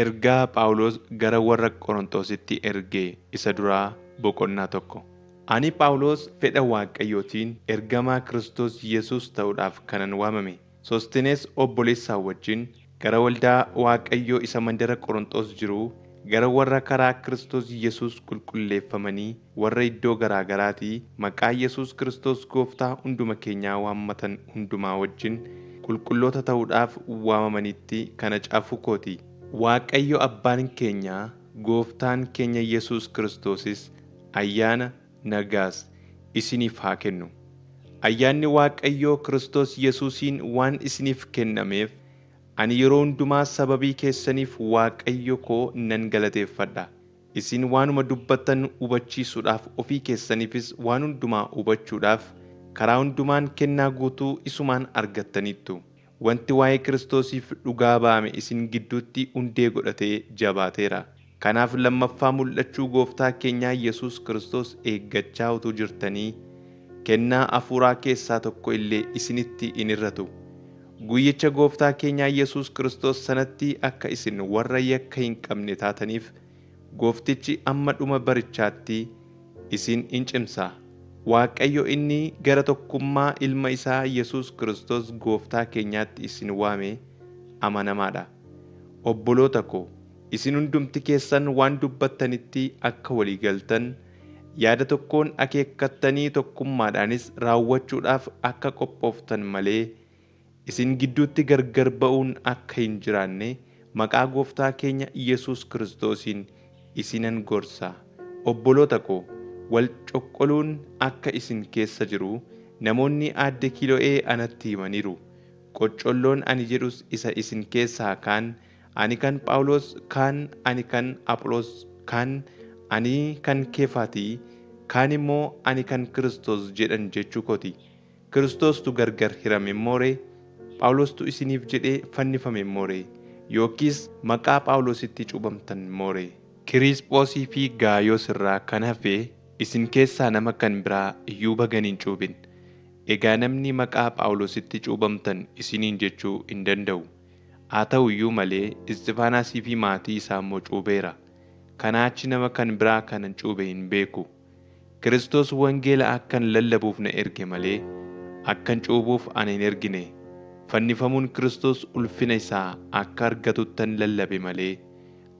Ergaa Phaawulos gara warra Qorontositti erge isa duraa boqonnaa 1. Ani Phaawulos fedha Waaqayyootiin ergamaa Kiristoos Yesuus ta'uudhaaf kanan waamame, Sostinees obboleessaa wajjin, gara waldaa Waaqayyoo isa mandara Qorontos jiruu, gara warra karaa Kiristoos Yesuus qulqulleeffamanii warra iddoo garaa garaatii maqaa Yesuus Kiristoos gooftaa hunduma keenyaa waammatan hundumaa wajjin qulqulloota ta'uudhaaf waamamanitti kana caafuu koo ti. Waaqayyo abbaan keenya, gooftaan keenya Yesuus Kiristoosis ayyaana, nagaas isiniif haa kennu. Ayyaanni Waaqayyoo Kiristoos Yesuusiin waan isiniif kennameef, ani yeroo hundumaa sababii keessaniif Waaqayyo koo nan galateeffadha. Isin waanuma dubbattan hubachiisuudhaaf ofii keessaniifis waan hundumaa hubachuudhaaf karaa hundumaan kennaa guutuu isumaan argattaniittu. Wanti waa'ee Kiristoosiif dhugaa ba'ame isin gidduutti hundee godhatee jabaateera. Kanaaf lammaffaa mul'achuu gooftaa keenyaa Yesuus Kiristoos eeggachaa utuu jirtanii, kennaa hafuuraa keessaa tokko illee isinitti hin hir'atu. Guyyicha gooftaa keenyaa Yesuus Kiristoos sanatti akka isin warra yakka hin qabne taataniif, Gooftichi amma dhuma barichaatti isin in cimsa. Waaqayyo inni gara tokkummaa ilma isaa Yesuus Kiristoos gooftaa keenyaatti isin waame amanamaa dha. Obboloota ko, isin hundumti keessan waan dubbattanitti akka walii galtan, yaada tokkoon akeekkattanii tokkummaadhaanis raawwachuudhaaf akka qophooftan malee, Isin gidduutti gargar ba'uun akka hin jiraanne maqaa Gooftaa keenya Yesuus Kiristoosiin isinan gorsa. Obboloota ko, wal coqqoluun akka isin keessa jiru namoonni aadde Kilo'ee anatti himaniiru. Qoccolloon ani jedhus isa isin keessaa kaan, Ani kan Phaawulos, kaan, Ani kan Apholos, kaan, Ani kan Keefaa ti, kaan immoo, Ani kan Kiristoos jedhan jechuu koo ti. Kiristoostu gargar hirame immoo ree? Phaawulostu isiniif jedhee fannifame immoo ree? Yookiis maqaa Phaawulositti cuuphamtan immoo ree? Kiriisphoosii fi Gaayoos irraa kan hafe isin keessaa nama kan biraa iyyuu bagan hin cuuphin. Egaa namni maqaa Phaawulositti cuuphamtan isiniin jechuu hin danda'u. Haa ta'u iyyuu malee Isxifaanaasii fi maatii isaa immoo cuupheera. Kanaa achi nama kan biraa kanan cuuphe hin beeku. Kiristoos wangeela akkan lallabuuf na erge malee, akkan cuuphuuf ana hin ergine. Fannifamuun Kiristoos ulfina isaa akka argatuttan lallabe malee,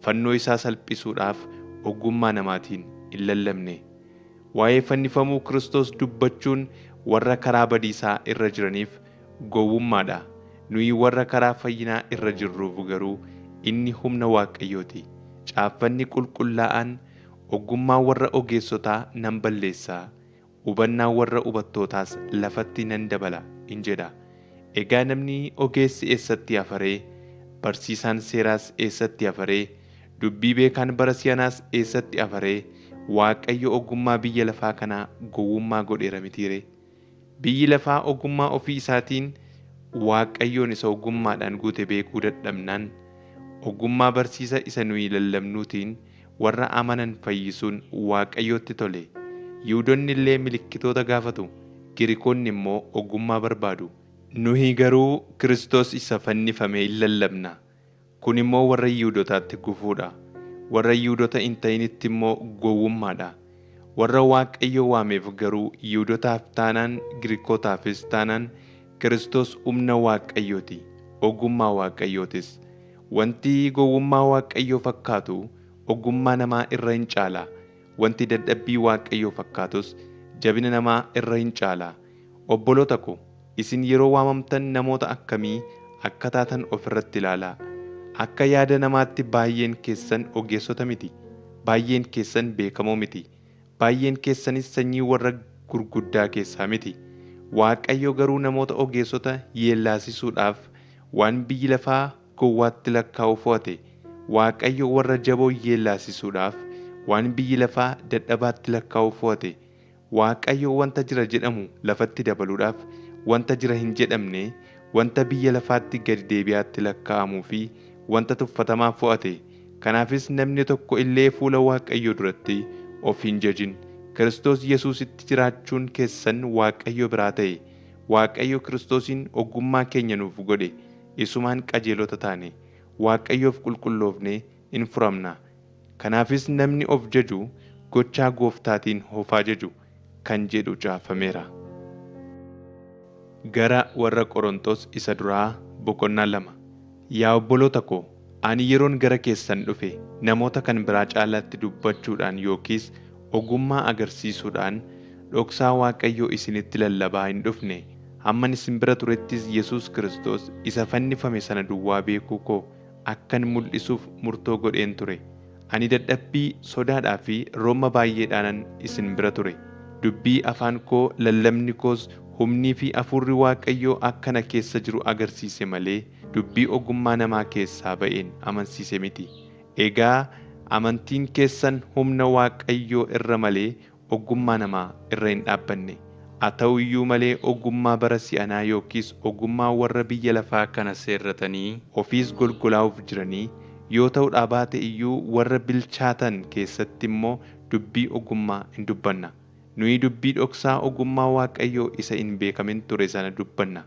fannoo isaa salphisuudhaaf ogummaa namaatiin hin lallabne. Waa'ee fannifamuu Kiristoos dubbachuun warra karaa badiisaa irra jiraniif gowwummaa dha, nuyi warra karaa fayyinaa irra jirruuf garuu inni humna Waaqayyoo ti. Caaffanni qulqullaa'aan, Ogummaa warra ogeessotaa nan balleessa, hubannaa warra hubattootaas lafatti nan dabala in jedha. Egaa namni ogeessi eessatti hafa ree? Barsiisaan seeraas eessatti hafa ree? Dubbii beekaan bara si'anaas eessatti hafa ree? Waaqayyo ogummaa biyya lafaa kanaa gowwummaa godheera mitii ree? Biyyi lafaa ogummaa ofii isaatiin Waaqayyoon isa ogummaadhaan guute beekuu dadhabnaan, ogummaa barsiisa isa nuyi lallabnuutiin warra amanan fayyisuun Waaqayyootti tole. Yihuudonni illee milikkitoota gaafatu, Girikoonni immoo ogummaa barbaadu. Nuyi garuu Kiristoos isa fannifame in lallabna, kun immoo warra Yihuudotaatti gufuu dha, warra Yihuudota hin ta'initti immoo gowwummaa dha. Warra Waaqayyo waameef garuu Yihuudotaaf taanaan Girikotaafis taanaan Kiristoos humna Waaqayyoo ti, ogummaa Waaqayyootis. Wanti gowwummaa Waaqayyoo fakkaatu ogummaa namaa irra in caala, wanti dadhabbii Waaqayyoo fakkaatus jabina namaa irra in caala. Obboloota ko, isin yeroo waamamtan namoota akkamii akka taatan of irratti ilaalaa. Akka yaada namaatti baay'een keessan ogeessota miti, baay'een keessan beekamoo miti, baay'een keessanis sanyii warra gurguddaa keessaa miti. Waaqayyo garuu namoota ogeessota yeellaasisuudhaaf waan biyyi lafaa gowwaatti lakkaa'u fo'ate. Waaqayyo warra jaboo yeellaasisuudhaaf waan biyyi lafaa dadhabaatti lakkaa'u fo'ate. Waaqayyo wanta jira jedhamu lafatti dabaluudhaaf, wanta jira hin jedhamne, wanta biyya lafaatti gadi deebi'aatti lakkaa'amuu fi wanta tuffatamaa fo'ate. Kanaafis namni tokko illee fuula Waaqayyoo duratti of hin jajin. Kiristoos Yesuusitti jiraachuun keessan Waaqayyo biraa ta'e. Waaqayyo Kiristoosiin ogummaa keenya nuuf godhe, isumaan qajeelota taane. Waaqayyoof qulqulloofnee in furamna. Kanaafis namni of jaju gochaa Gooftaatiin of haa jaju kan jedhu caafameera. Gara warra Qorontos isa duraa boqonnaa 2. Yaa obboloota ko, ani yeroon gara keessan dhufe namoota kan biraa caalaatti dubbachuudhaan yookiis ogummaa agarsiisuudhaan dhoksaa Waaqayyoo isinitti lallabaa hin dhufne. Hamman isin bira turettis Yesuus Kiristoos isa fannifame sana duwwaa beekuu koo akkan mul'isuuf murtoo godheen ture. Ani dadhabbii, sodaadhaa fi romma baay'eedhaanan isin bira ture. Dubbii afaan koo, lallabni koos humnii fi hafuurri Waaqayyoo akka na keessa jiru agarsiise malee dubbii ogummaa namaa keessaa ba'een amansiise miti. Egaa amantiin keessan humna Waaqayyoo irra malee ogummaa namaa irra hin dhaabbanne. Haa ta'u iyyuu malee ogummaa bara si'anaa yookiis ogummaa warra biyya lafaa kana seerratanii ofiis golgolaa'uuf jiranii yoo ta'uudhaa baate iyyuu warra bilchaatan keessatti immoo dubbii ogummaa in dubbanna. Nuyi dubbii dhoksaa ogummaa Waaqayyoo isa hin beekamin ture sana dubbanna.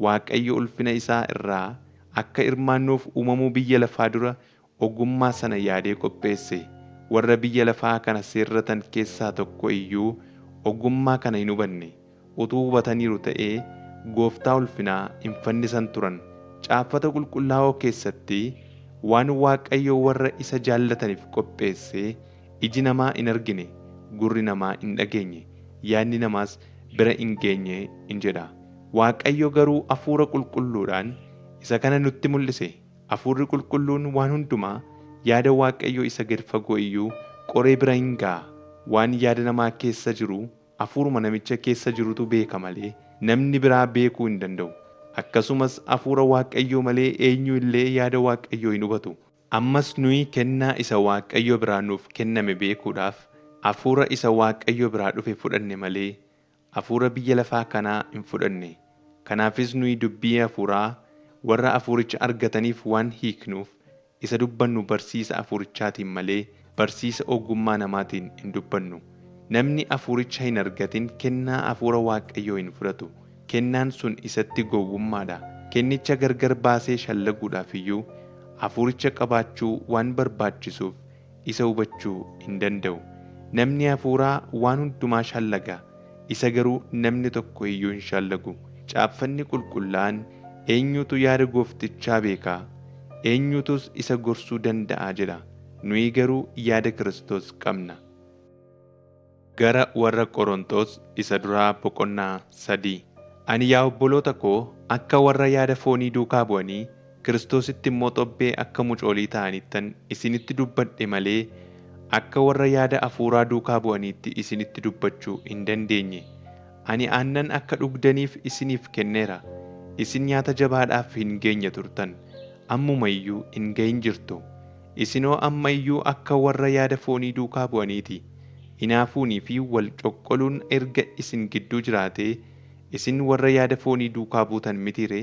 Waaqayyo ulfina isaa irraa akka hirmaannuuf uumamuu biyya lafaa dura ogummaa sana yaadee qopheesse. Warra biyya lafaa kana seerratan keessaa tokko iyyuu ogummaa kana hin hubanne. Utuu hubataniiru ta'ee Gooftaa ulfinaa hin fannisan turan. Caaffata qulqullaa'oo keessatti, Waan Waaqayyo warra isa jaallataniif qopheesse iji namaa hin argine, gurri namaa hin dhageenye, yaadni namaas bira hin geenye in jedha. Waaqayyo garuu hafuura qulqulluudhaan isa kana nutti mul'ise. Hafuurri qulqulluun waan hundumaa, yaada Waaqayyoo isa gad fagoo iyyuu qoree bira in ga'a. Waan yaada namaa keessa jiru hafuuruma namicha keessa jirutu beeka malee, namni biraa beekuu hin danda'u. Akkasumas hafuura Waaqayyoo malee eenyu illee yaada Waaqayyoo hin hubatu. Ammas nuyi kennaa isa Waaqayyo biraa nuuf kenname beekuudhaaf, hafuura isa Waaqayyo biraa dhufe fudhanne malee, hafuura biyya lafaa kanaa hin fudhanne. Kanaafis nuyi dubbii hafuuraa warra hafuuricha argataniif waan hiiknuuf, isa dubbannu barsiisa hafuurichaatiin malee, barsiisa ogummaa namaatiin hin dubbannu. Namni hafuuricha hin argatin kennaa hafuura Waaqayyoo hin fudhatu. Kennaan sun isatti gowwummaa dha. Kennicha gargar baasee shallaguudhaaf iyyuu hafuuricha qabaachuu waan barbaachisuuf isa hubachuu hin danda'u. Namni hafuuraa waan hundumaa shallaga, isa garuu namni tokko iyyuu hin shallagu. Caaffanni qulqullaa'aan, Eenyutu yaada Gooftichaa beeka? Eenyutus isa gorsuu danda'a? jedha. Nuyi garuu yaada Kiristoos qabna. Gara Warra Qorontos Isa Duraa boqonnaa 3. Ani yaa obboloota ko, akka warra yaada foonii duukaa bu'anii, Kiristoositti immoo xobbee akka mucoolii ta'aniittan isinitti dubbadhe malee, akka warra yaada hafuuraa duukaa bu'aniitti isinitti dubbachuu hin dandeenye. Ani aannan akka dhugdaniif isiniif kenneera, isin nyaata jabaadhaaf hin geenye turtan, ammuma iyyuu hin ga'in jirtu. Isinoo amma iyyuu akka warra yaada foonii duukaa bu'anii ti. Hinaafuunii fi wal coqqoluun erga isin gidduu jiraatee, isin warra yaada foonii duukaa buutan mitii ree?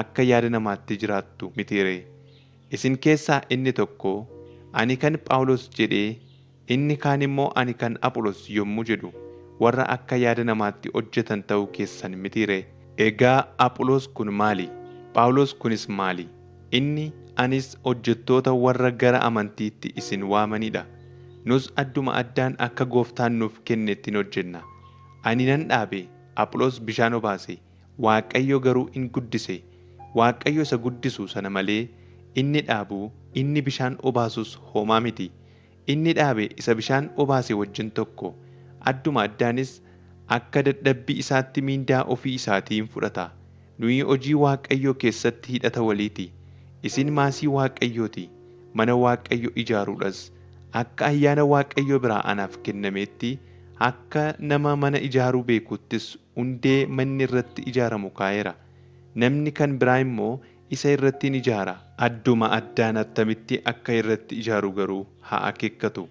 Akka yaada namaatti jiraattu mitii ree? Isin keessaa inni tokko, Ani kan Phaawulos jedhee, inni kaan immoo Ani kan Apholos yommuu jedhu, warra akka yaada namaatti hojjetan ta'uu keessan mitii ree? Egaa Apholos kun maali? Phaawulos kunis maali? Inni, anis hojjettoota warra gara amantiitti isin waamanii dha. Nus adduma addaan akka Gooftaan nuuf kennetti in hojjenna. Ani nan dhaabe, Apholos bishaan obaase, Waaqayyo garuu in guddise. Waaqayyo isa guddisu sana malee, inni dhaabu, inni bishaan obaasus homaa miti. Inni dhaabe isa bishaan obaase wajjin tokko. Adduma addaanis akka dadhabbii isaatti miindaa ofii isaatii in fudhata. Nuyi hojii Waaqayyoo keessatti hidhata walii ti. Isin maasii Waaqayyoo ti, mana Waaqayyo ijaaruu dhas. Akka ayyaana Waaqayyo biraa anaaf kennameetti, akka nama mana ijaaruu beekuuttis hundee manni irratti ijaaramu kaa'eera. Namni kan biraa immoo isa irratti in ijaara. Adduma addaan attamitti akka irratti ijaaru garuu haa akeekkatu.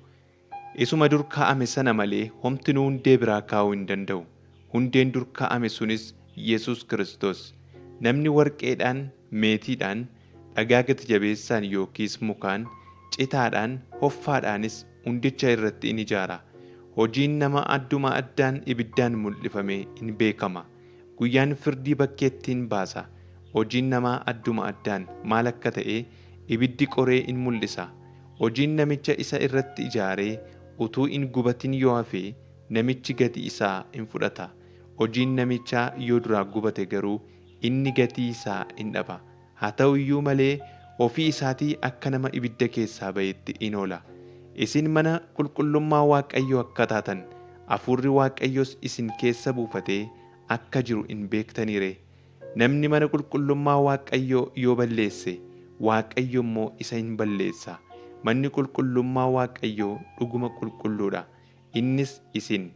Isuma dur kaa'ame sana malee homtinuu hundee biraa kaa'uu hin danda'u. Hundeen dur kaa'ame sunis Yesus Kristos. Namni warqeedhaan, meetiidhaan, dhagaa gati-jabeessaan yookiis mukaan, citaadhaan, hoffaadhaanis hundicha irratti in ijaara. Hojiin nama adduma addaan ibiddaan mul'ifamee in beekama. Guyyaan firdii bakkeetti in baasa, hojiin namaa adduma addaan maal akka ta'e ibiddi qoree in mul'isa. Hojiin namicha isa irratti ijaaree utuu hin gubatin yoo hafe, namichi gatii isaa in fudhata. Hojiin namichaa yoo duraa gubate garuu, inni gatii isaa in dhaba. Haa ta'u iyyuu malee, ofii isaatii akka nama ibidda keessaa ba'eetti in oola. Isin mana qulqullummaa Waaqayyoo akka taatan, hafuurri Waaqayyoos isin keessa buufatee akka jiru hin beektanii ree? Namni mana qulqullummaa Waaqayyoo yoo balleesse, Waaqayyo immoo isa in balleessa. Manni qulqullummaa Waaqayyoo dhuguma qulqulluu dha, innis isin.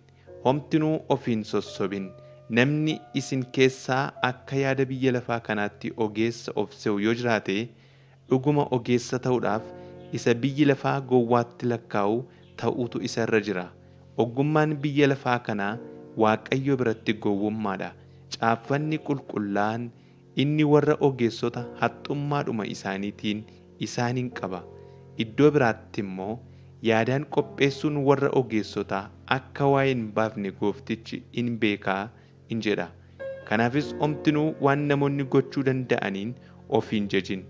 Homtinuu of hin sossobin! Namni isin keessaa akka yaada biyya lafaa kanaatti ogeessa of se'u yoo jiraate, dhuguma ogeessa ta'uudhaaf isa biyyi lafaa gowwaatti lakkaa'u ta'uutu isa irra jira. Ogummaan biyya lafaa kanaa Waaqayyo biratti gowwummaa dha. Caaffanni qulqullaa'aan, Inni warra ogeessota haxxummaadhuma isaaniitiin isaan in qaba. Iddoo biraatti immoo, Yaadaan qopheessuun warra ogeessotaa akka waa'ee hin baafne gooftichi in beeka in jedha. Kanaafis homtinuu waan namoonni gochuu danda'aniin of hin jajin.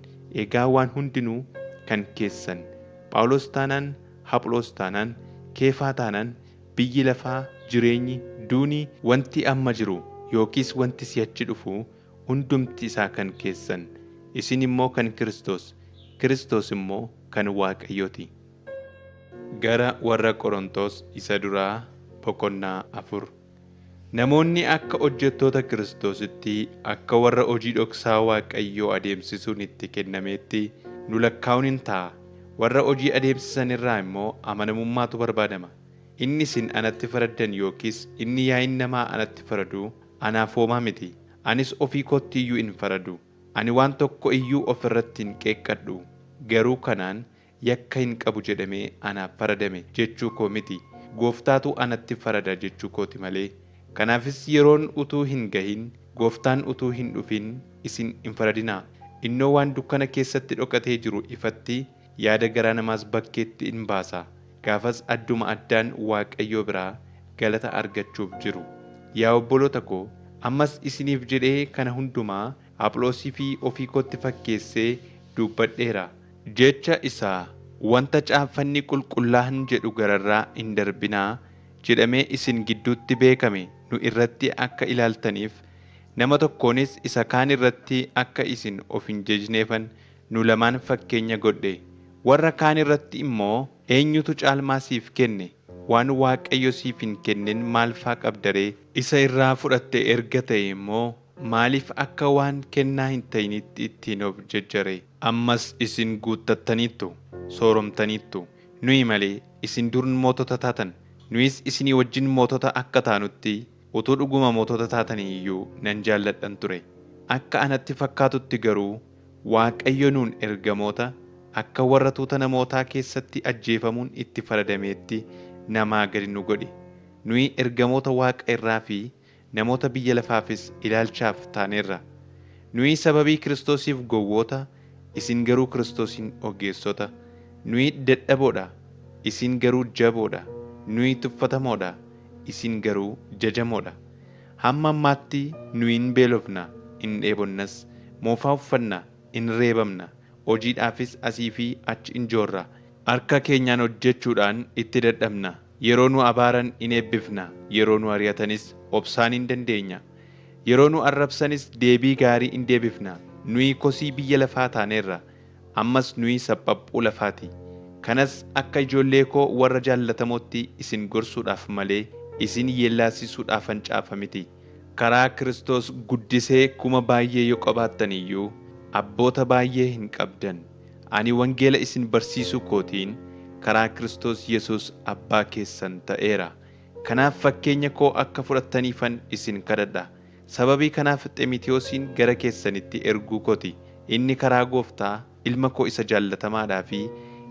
Egaa waan hundinuu kan keessan. Phaawulos taanaan, Apholos taanaan, Keefaa taanaan, biyyi lafaa, jireenyi, duuni, wanti amma jiru yookiis wanti si'achi dhufu hundumti isaa kan keessan. Isin immoo kan Kristos, Kristos immoo kan Waaqayyoo ti. Gara Warra Qorontos Isa Duraa boqonnaa 4 Namoonni akka hojjettoota Kiristoositti, akka warra hojii dhoksaa Waaqayyoo adeemsisuun itti kennameetti nu lakkaa'uun in ta'a, warra hojii adeemsisan irraa immoo amanamummaatu barbaadama. Inni isin anatti faraddan yookiis inni yaa'iin namaa anatti faradu anaaf homaa miti, anis ofii kootti iyyuu hin faradu. Ani waan tokko iyyuu of irratti hin qeeqqadhu, garuu kanaan yakka hin qabu jedhamee anaaf faradame jechuu koo miti, Gooftaatu anatti farada jechuu kooti malee. Kanaafis yeroon utuu hin gahin, Gooftaan utuu hin dhufin isin hin faradinaa. Innoo waan dukkana keessatti dhokatee jiru ifatti, yaada garaa namaas bakkeetti in baasa, gaafas adduma addaan Waaqayyoo biraa galata argachuuf jiru. Yaa obboloota ko, ammas isiniif jedhee kana hundumaa Apholoosii fi ofii kootti fakkeessee duubbadheera. Jecha isa, Wanta caaffanni qulqullaa'an jedhu gararraa hin darbinaa jedhamee isin gidduutti beekame nu irratti akka ilaaltaniif, nama tokkoonis isa kaan irratti akka isin of hin jajneefan nu lamaan fakkeenya godhe. Warra kaan irratti immoo, Eenyutu caalmaa siif kenne? Waan Waaqayyo siif hin kennin maalfaa qabda ree? Isa irraa fudhatte erga ta'ee immoo, maaliif akka waan kennaa hin ta'iniitti ittiin of jajja ree? Ammas isin guuttattaniittu, sooromtaniittu, nuyi malee, isin dur mootota taatan, nuyis isinii wajjin mootota akka taanutti, utuu dhuguma mootota taatanii iyyuu nan jaalladhan ture. Akka anatti fakkaatutti garuu, Waaqayyo nuun ergamoota akka warra tuuta namootaa keessatti ajjeefamuun itti faradameetti namaa gadi nu godhe. Nuyi ergamoota waaqa irraa fi namoota biyya lafaafis ilaalchaaf taaneerra. Nuyi sababii Kiristoosiif gowwoota, isin garuu Kiristoosiin ogeessota. Nuyi dadhaboo dha, isin garuu jaboo dha. Nuyi tuffatamoo dha, isin garuu jajamoo dha. Hamma ammaatti nuyi in beelofna, in dheebonnas, moofaa uffanna, in reebamna, hojiidhaafis asii fi achi in joorra. Harka keenyaan hojjechuudhaan itti dadhabna, yeroo nu abaaran in eebbifna, yeroo nu ari'atanis obsaan in dandeenya. Yeroo nu arrabsanis deebii gaarii in deebifna. Nuyi kosii biyya lafaa taaneerra, ammas nuyi saphaphuu lafaa ti. Kanas akka ijoollee koo warra jaallatamootti isin gorsuudhaaf malee, isin yeellaasisuudhaafan caafa miti. Karaa Kiristoos guddisee kuma baay'ee yoo qabaattan iyyuu, abboota baay'ee hin qabdan. Ani wangeela isin barsiisuu kootiin karaa Kiristoos Yesuus abbaa keessan ta'eera. Kanaaf fakkeenya koo akka fudhattaniifan isin kadhadha. Sababii kanaaf Ximitewoosiin gara keessanitti erguu kooti. Inni karaa Gooftaa ilma koo isa jaallatamaadhaa fi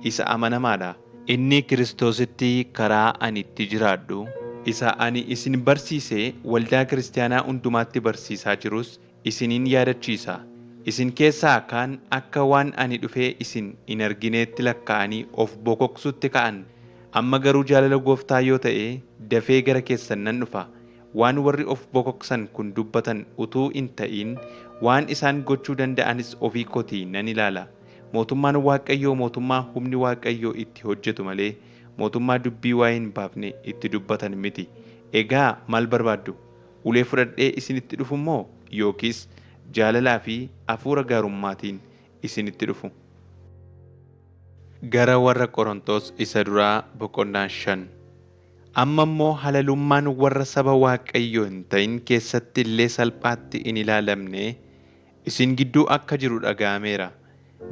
isa amanamaa dha. Inni Kiristoositti karaa ani itti jiraadhu, isa ani isin barsiisee waldaa kiristiyaanaa hundumaatti barsiisaa jirus isin in yaadachiisa. Isin keessaa kaan akka waan ani dhufee isin hin argineetti lakkaa'anii of bokoksuutti ka'an. Amma garuu jaalala Gooftaa yoo ta'e dafee gara keessan nan dhufa. Waan warri of bokoksan kun dubbatan utuu hin ta'in, waan isaan gochuu danda'anis ofii kootii nan ilaala. Mootummaan Waaqayyoo mootummaa humni Waaqayyoo itti hojjetu malee mootummaa dubbii waa'ee hin baafne itti dubbatan miti. Egaa maal barbaaddu? Ulee fudhadhee isinitti dhufu moo yookiis jaalalaa fi hafuura gaarummaatiin isinitti dhufu? Gara warra Qorontos isa duraa boqonnaa 5. Amma immoo halalummaan warra saba Waaqayyoo hin ta'in keessatti illee salphaatti hin ilaalamne isin gidduu akka jiru dhaga'ameera.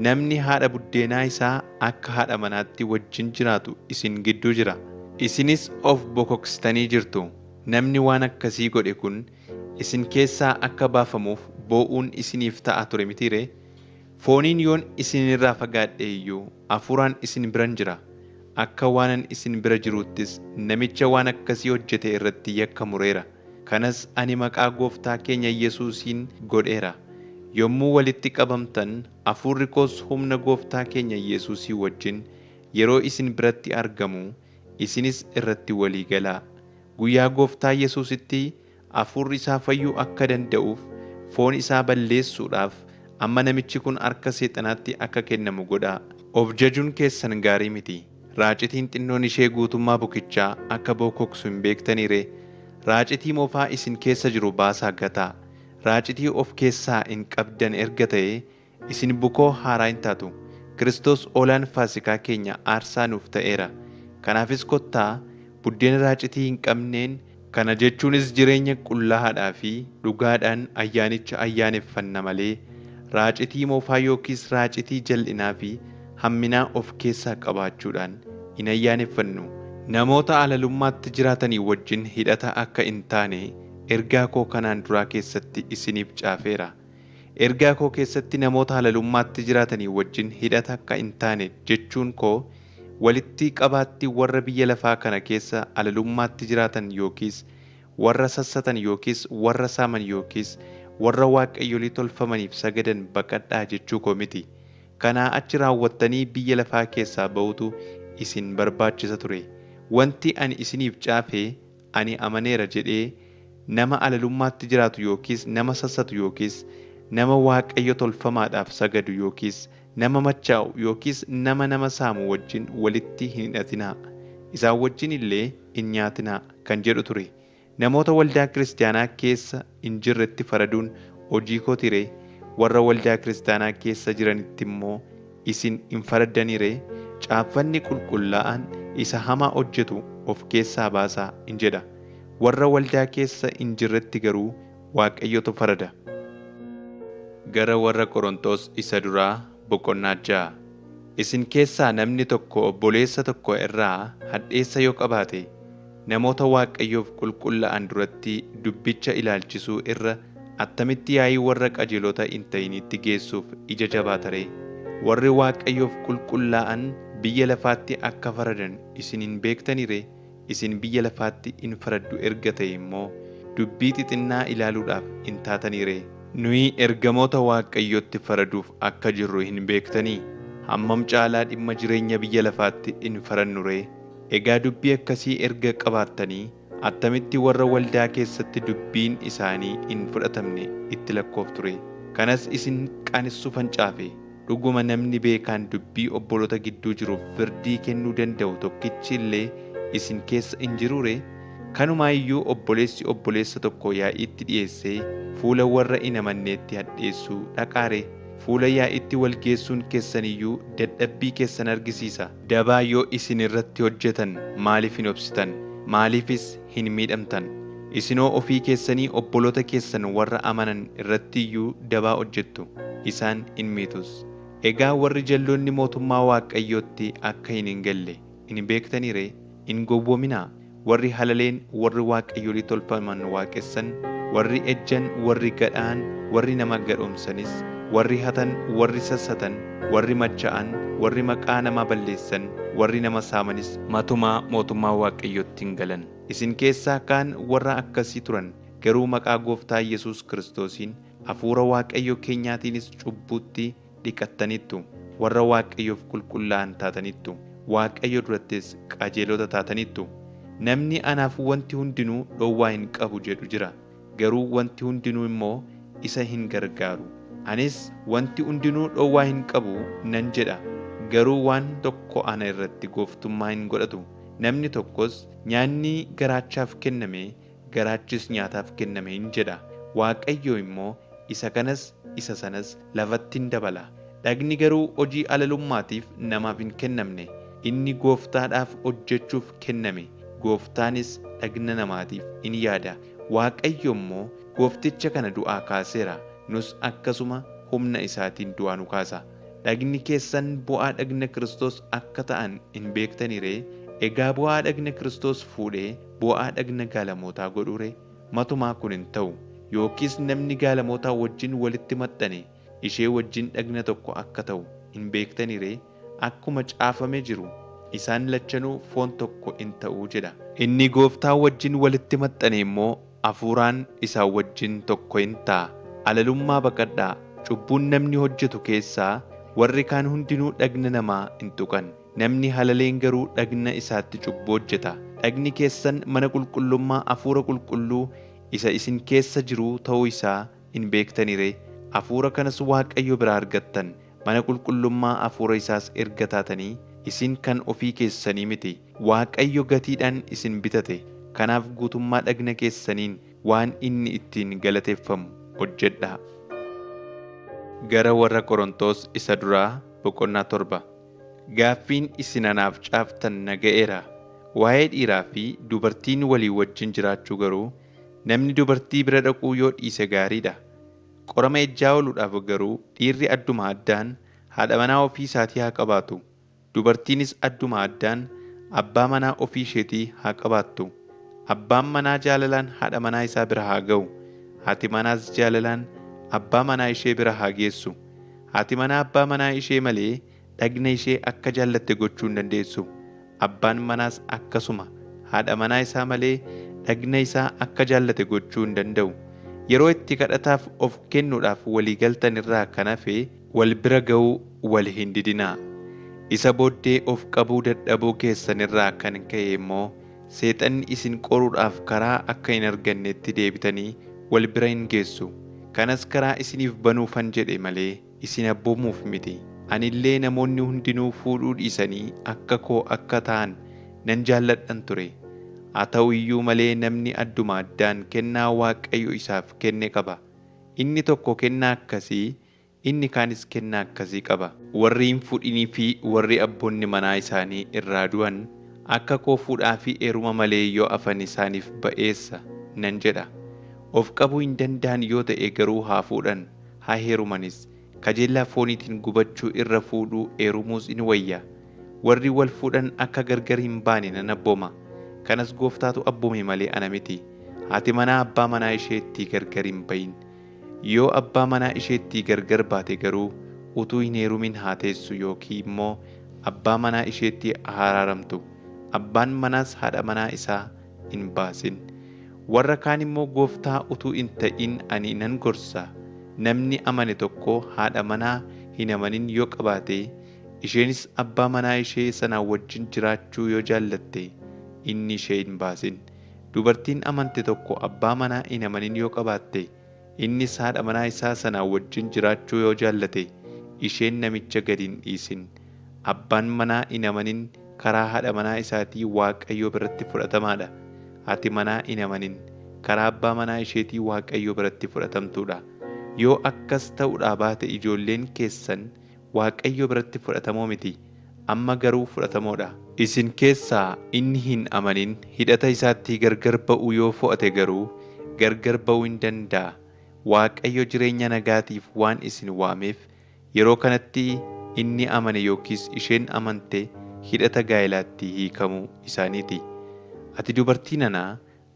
Namni haadha buddeenaa isaa akka haadha manaatti wajjin jiraatu isin gidduu jira. Isinis of bokoksitanii jirtu. Namni waan akkasii godhe kun isin keessaa akka baafamuuf boo'uun isiniif ta'a ture mitii ree? Fooniin yoon isin irraa fagaadhe iyyuu hafuuraan isin biran jira. Akka waanan isin bira jiruuttis namicha waan akkasii hojjete irratti yakka mureera. Kanas ani maqaa Gooftaa keenya Yesuusiin godheera. Yommuu walitti qabamtan hafuurri koos humna Gooftaa keenya Yesuusii wajjin yeroo isin biratti argamu isinis irratti walii galaa. Guyyaa Gooftaa Yesuusitti hafuurri isaa fayyuu akka danda'uuf foon isaa balleessuudhaaf amma namichi kun harka seexanaatti akka kennamu godhaa. Of jajuun keessan gaarii miti. Raacitiin xinnoon ishee guutummaa bukichaa akka bokoksu hin beektanii ree? Raacitii moofaa isin keessa jiru baasaa gataa. Raacitii of keessaa hin qabdan erga ta'ee isin bukoo haaraa in taatu. Kiristoos hoolaan Faasikaa keenya aarsaa nuuf ta'eera. Kanaafis kottaa buddeena raacitii hin qabneen, kana jechuunis jireenya qullaa'aadhaa fi dhugaadhaan ayyaanicha ayyaaneffanna malee, raacitii moofaa yookiis raacitii jal'inaa fi hamminaa of keessaa qabaachuudhaan hin ayyaaneffannu. Namoota halalummaatti jiraatanii wajjin hidhata akka hin taane ergaa koo kanaan duraa keessatti isiniif caafeera. Ergaa koo keessatti namoota halalummaatti jiraatanii wajjin hidhata akka hin taane jechuun koo walitti qabaatti warra biyya lafaa kana keessa halalummaatti jiraatan yookiis warra sassatan yookiis warra saaman yookiis warra waaqayyolii tolfamaniif sagadan baqadhaa jechuu koo miti. Kanaa achi raawwattanii biyya lafaa keessaa ba'uutu isin barbaachisa ture. Wanti ani isiniif caafe ani amaneera jedhee nama halalummaatti jiraatu yookiis nama sassatu yookiis nama waaqayyo tolfamaadhaaf sagadu yookiis nama machaa'u yookiis nama nama saamu wajjin walitti hin hidhatinaa, isaan wajjin illee hin nyaatinaa kan jedhu ture. Namoota waldaa kiristiyaanaa keessa hin jirretti faraduun hojii kootii ree? Warra waldaa kiristiyaanaa keessa jiranitti immoo isin hin faraddanii ree? Caaffanni qulqullaa'aan isa hamaa hojjetu of keessaa baasaa in jedha. Warra waldaa keessa hin jirretti garuu Waaqayyotu farada. Gara warra Qorontos isa duraa boqonnaa 6. Isin keessaa namni tokko obboleessa tokko irraa hadheessa yoo qabaate, namoota Waaqayyoof qulqulla'an duratti dubbicha ilaalchisuu irra attamitti yaa'ii warra qajeelota hin ta'iniitti geessuuf ija jabaata ree? Warri Waaqayyoof qulqullaa'an biyya lafaatti akka faradan isin hin beektanii ree? Isin biyya lafaatti in faraddu erga ta'e immoo, dubbii xixinnaa ilaaluudhaaf hin taatanii ree? Nuyi ergamoota Waaqayyootti faraduuf akka jirru hin beektanii? Hammam caalaa dhimma jireenya biyya lafaatti hin farannu ree? Egaa dubbii akkasii erga qabaattanii, attamitti warra waldaa keessatti dubbiin isaanii hin fudhatamne itti lakkooftu ree? Kanas isin qaanessuufan caafe. Dhuguma namni beekaan dubbii obboloota gidduu jiruuf firdii kennuu danda'u tokkichi illee isin keessa hin jiruu ree? Kanumaa iyyuu obboleessi obboleessa tokko yaa'iitti dhi'eessee fuula warra hin amanneetti hadheessuu dhaqaa ree? Fuula yaa'iitti wal geessuun keessan iyyuu dadhabbii keessan argisiisa. Daba yoo isin irratti hojjetan maaliif hin obsitan? Maaliifis hin miidhamtan? Isinoo ofii keessanii obboloota keessan warra amanan irratti iyyuu dabaa hojjettu, isaan in miitus. Egaa warri jal'oonni mootummaa Waaqayyootti akka hin hin galle hin beektanii ree? Hin gowwoominaa! Warri halaleen, warri waaqayyolii tolfaman waaqessan, warri ejjan, warri gadha'an, warri nama gadhoomsanis, warri hatan, warri sassatan, warri machaa'an, warri maqaa namaa balleessan, warri nama saamanis matumaa mootummaa Waaqayyootti hin galan. Isin keessaa kaan warra akkasii turan, garuu maqaa gooftaa Yesus Kiristoosiin, hafuura Waaqayyo keenyaatiinis cubbuuttii dhiqattaniittu, warra Waaqayyoof qulqullaa'an taataniittu, Waaqayyo durattis qajeelota taataniittu. Namni anaaf wanti hundinuu dhowwaa hin qabu jedhu jira, garuu wanti hundinuu immoo isa hin gargaaru. Anis wanti hundinuu dhowwaa hin qabu nan jedha. Garuu waan tokko ana irratti gooftummaa hin godhatu. Namni tokkos nyaanni garaachaaf kenname, garaachis nyaataaf kenname hin jedha. Waaqayyo immoo isa kanas isa sanas lafatti hin dabala. Dhagni garuu hojii halalummaatiif namaaf hin kennamne. Inni gooftaadhaaf hojjechuuf kenname. Gooftaanis dhagna namaatiif in yaada. Waaqayyo immoo goofticha kana du'aa kaaseera. Nus akkasuma humna isaatiin du'aa nu kaasa. Dhagni keessan bu'aa dhagna Kiristoos akka ta'an hin beektanii ree? Egaa bu'aa dhagna Kiristoos fuudhee bu'aa dhagna gaalamootaa godhuu ree? Matumaa kun hin ta'u. Yookiis namni gaalamootaa wajjin walitti maxxane ishee wajjin dhagna tokko akka ta'u hin beektanii ree? Akkuma caafame jiru, isaan lachanuu foon tokko in ta'u jedha. Inni gooftaa wajjin walitti maxxane immoo hafuuraan isaa wajjin tokko in ta'a. Halalummaa baqadhaa. Cubbuun namni hojjetu keessaa warri kaan hundinuu dhagna namaa hin tuqan. Namni halaleen garuu dhagna isaatti cubbuu hojjeta. Dhagni keessan mana qulqullummaa hafuura qulqulluu isa isin keessa jiruu ta'uu isaa hin beektanii ree? Hafuura kanas Waaqayyo biraa argattan. Mana qulqullummaa hafuura isaas erga taatanii isin kan ofii keessanii miti. Waaqayyo gatiidhaan isin bitate. Kanaaf guutummaa dhagna keessaniin waan inni ittiin galateeffamu hojjedhaa. Gara warra Qorontos isa duraa boqonnaa 7. Gaaffiin isin anaaf caaftan na ga'eera. Waa'ee dhiiraa fi dubartiin walii wajjin jiraachuu garuu, namni dubartii bira dhaquu yoo dhiise gaarii dha. Qorama ejjaa ooluudhaaf garuu dhiirri adduma addaan haadha manaa ofii isaatii haa qabaatu, dubartiinis adduma addaan abbaa manaa ofii isheetii haa qabaattu. Abbaan manaa jaalalaan haadha manaa isaa bira haa ga'u, haati manaas jaalalaan abbaa manaa ishee bira haa geessu. Haati manaa abbaa manaa ishee malee dhagna ishee akka jaallatte gochuu hin dandeessu. Abbaan manaas akkasuma haadha manaa isaa malee dhagna isaa akka jaallate gochuu hin danda'u. Yeroo itti kadhataaf of kennuudhaaf walii galtan irraa kan hafe wal bira ga'uu wal hin didinaa. Isa booddee of qabuu dadhabuu keessan irraa kan ka'e immoo seexanni isin qoruudhaaf karaa akka hin argannetti deebitanii wal bira in geessu. Kanas karaa isiniif banuufan jedhe malee isin abboomuuf miti. Ani illee namoonni hundinuu fuudhuu dhiisanii akka koo akka ta'an nan jaalladhan ture. Haa ta'u iyyuu malee namni adduma addaan kennaa Waaqayyo isaaf kenne qaba. Inni tokko kennaa akkasii, inni kaanis kennaa akkasii qaba. Warri hin fuudhinii fi warri abboonni manaa isaanii irraa du'an akka koo fuudhaa fi heeruma malee yoo hafan isaaniif ba'eessa nan jedha. Of qabuu hin danda'an yoo ta'e garuu haa fuudhan, haa heerumanis. Kajeellaa fooniitiin gubachuu irra fuudhuu heerumuus in wayya. Warri wal fuudhan akka gargar hin baane nan abbooma. Kanas gooftaatu abboome malee ana miti. Haati manaa abbaa manaa isheettii gargar hin ba'in. Yoo abbaa manaa isheettii gargar baate garuu utuu hin heerumin haa teessu yookiin immoo abbaa manaa isheetti haa araaramtu. Abbaan manaas haadha manaa isaa hin baasin. Warra kaan immoo gooftaa utuu hin ta'in ani nan gorsa. Namni amane tokko haadha manaa hin amanin yoo qabaate, isheenis abbaa manaa ishee sanaa wajjin jiraachuu yoo jaallatte, inni ishee hin baasin. Dubartiin amante tokko abbaa manaa hin amanin yoo qabaatte, innis haadha manaa isaa sanaa wajjin jiraachuu yoo jaallate, isheen namicha gad hin dhiisin. Abbaan manaa hin amanin karaa haadha manaa isaatii Waaqayyo biratti fudhatamaa dha. Haati manaa hin amanin karaa abbaa manaa isheetii Waaqayyo biratti fudhatamtuu dha. Yoo akkas ta'uudhaa baate ijoolleen keessan Waaqayyo biratti fudhatamoo miti, amma garuu fudhatamoo dha. Isin keessaa inni hin amanin hidhata isaattii gargar ba'uu yoo fo'ate garuu, gargar ba'uu in danda'a. Waaqayyo jireenya nagaatiif waan isin waameef, yeroo kanatti inni amane yookiis isheen amante hidhata gaa'elaattii hiikamuu isaanii ti. Ati dubartii nana,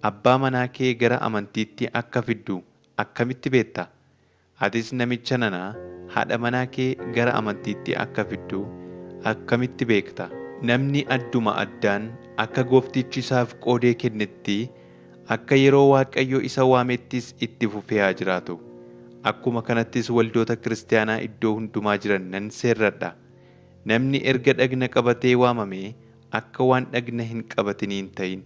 abbaa manaa kee gara amantiitti akka fiddu akkamitti beetta? Atis namicha nana, haadha manaa kee gara amantiitti akka fiddu akkamitti beekta? Namni adduma addaan akka gooftichi isaaf qoodee kennetti, akka yeroo Waaqayyo isa waamettis itti fufee haa jiraatu. Akkuma kanattis waldoota kiristiyaanaa iddoo hundumaa jiran nan seerradha. Namni erga dhagna qabatee waamame akka waan dhagna hin qabatinii hin ta'in.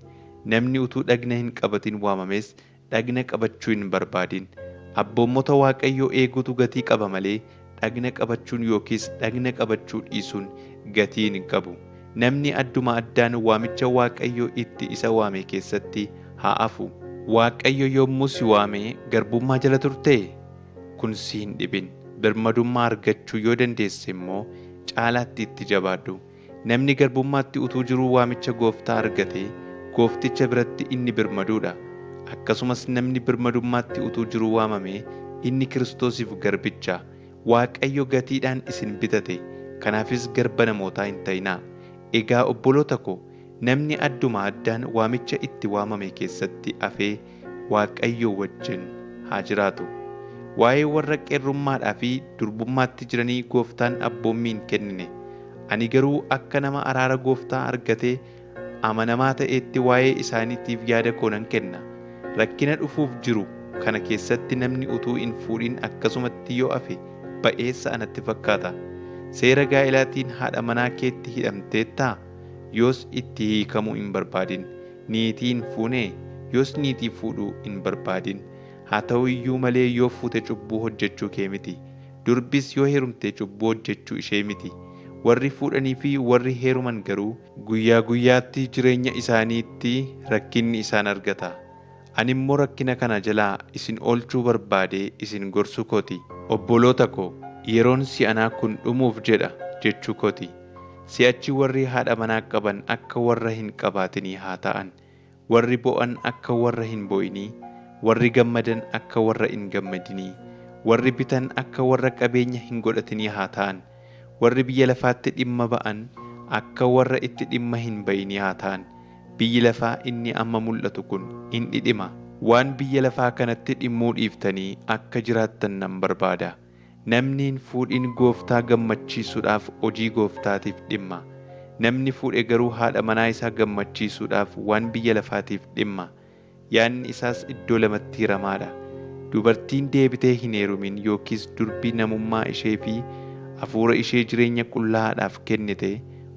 Namni utuu dhagna hin qabatin waamames dhagna qabachuu hin barbaadin. Abboommota Waaqayyoo eeguutu gatii qaba malee dhagna qabachuun yookiis dhagna qabachuu dhiisuun gatii hin qabu. Namni adduma addaan waamicha Waaqayyoo itti isa waame keessatti haa hafu. Waaqayyo yommuu si waame garbummaa jala turtee? Kun si hin dhibin. Birmadummaa argachuu yoo dandeesse immoo caalaatti itti jabaadhu. Namni garbummaatti utuu jiruu waamicha gooftaa argate, goofticha biratti inni birmaduudha. Akkasumas namni birmadummaatti utuu jiruu waamame, inni Kiristoosiif garbicha. Waaqayyo gatiidhaan isin bitate, kanaafis garba namootaa hin ta'inaa. Egaa obboloota ko, namni adduma addaan waamicha itti waamame keessatti hafee Waaqayyo wajjin haa jiraatu. Waa'ee warra qeerrummaadhaa fi durbummaatti jiranii gooftaan abboommii hin kennine. Ani garuu akka nama araara gooftaa argatee amanamaa ta'eetti waa'ee isaaniitiif yaada koo nan kenna. Rakkina dhufuuf jiru kana keessatti namni utuu hin fuudhin akkasumatti yoo hafe ba'eessa anatti fakkaata. Seera gaa'elaatiin haadha manaa keetti hidhamteettaa? Yoos itti hiikamuu hin barbaadin. Niitii hin fuunee? Yoos niitii fuudhuu hin barbaadin. Haa ta'u iyyuu malee yoo fuute cubbuu hojjechuu kee miti. Durbis yoo heerumte cubbuu hojjechuu ishee miti. Warri fuudhanii fi warri heeruman garuu guyyaa guyyaatti jireenya isaaniitti rakkinni isaan argata. Ani immoo rakkina kana jalaa isin oolchuu barbaadee isin gorsuu kooti. Obboloota ko, yeroon si'anaa kun dhumuuf jedha jechuu kooti. Si'achi warri haadha manaa qaban akka warra hin qabaatinii haa ta'an. Warri boo'an akka warra hin boo'inii, warri gammadan akka warra hin gammadinii, warri bitan akka warra qabeenya hin godhatinii haa ta'an. Warri biyya lafaatti dhimma ba'an akka warra itti dhimma hin ba'inii haa ta'an. Biyyi lafaa inni amma mul'atu kun in dhidhima. Waan biyya lafaa kanatti dhimmuu dhiiftanii akka jiraattan nan barbaada. Namni hin fuudhin gooftaa gammachiisuudhaaf hojii gooftaatiif dhimma. Namni fuudhe garuu haadha manaa isaa gammachiisuudhaaf waan biyya lafaatiif dhimma. Yaadni isaas iddoo lamatti hiramaadha. Dubartiin deebitee hin heerumin yookiis durbi namummaa ishee fi hafuura ishee jireenya qullaa'aadhaaf kennite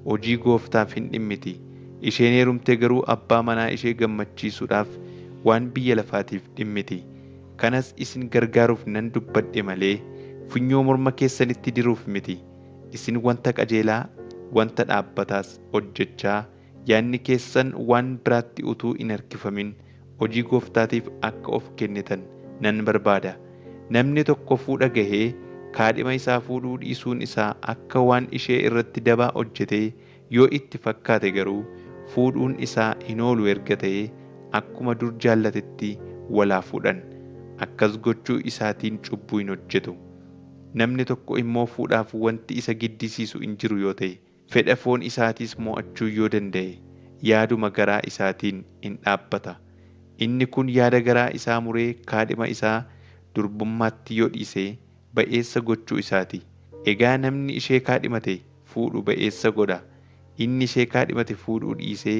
hojii gooftaaf hin dhimmiti. Isheen heerumte garuu abbaa manaa ishee gammachiisuudhaaf waan biyya lafaatiif dhimmiti. Kanas isin gargaaruuf nan dubbadhe malee funyoo morma keessanitti diruuf miti. Isin wanta qajeelaa, wanta dhaabbataas hojjechaa yaadni keessan waan biraatti utuu hin harkifamin hojii gooftaatiif akka of kennitan nan barbaada. Namni tokko fuudha gahee kaadhima isaa fuudhuu dhiisuun isaa akka waan ishee irratti dabaa hojjetee yoo itti fakkaate garuu fuudhuun isaa hin oolu erga ta'ee akkuma dur jaallatetti wal haa fuudhan. Akkas gochuu isaatiin cubbuu hin hojjetu. Namni tokko immoo fuudhaaf wanti isa giddisiisu hin jiru yoo ta'e, fedha foon isaatiis mo'achuu yoo danda'e, yaaduma garaa isaatiin in dhaabbata. Inni kun yaada garaa isaa muree kaadhima isaa durbummaatti yoo dhiise ba'eessa gochuu isaati. Egaa namni ishee kaadhimate fuudhu ba'eessa godha. Inni ishee kaadhimate fuudhuu dhiisee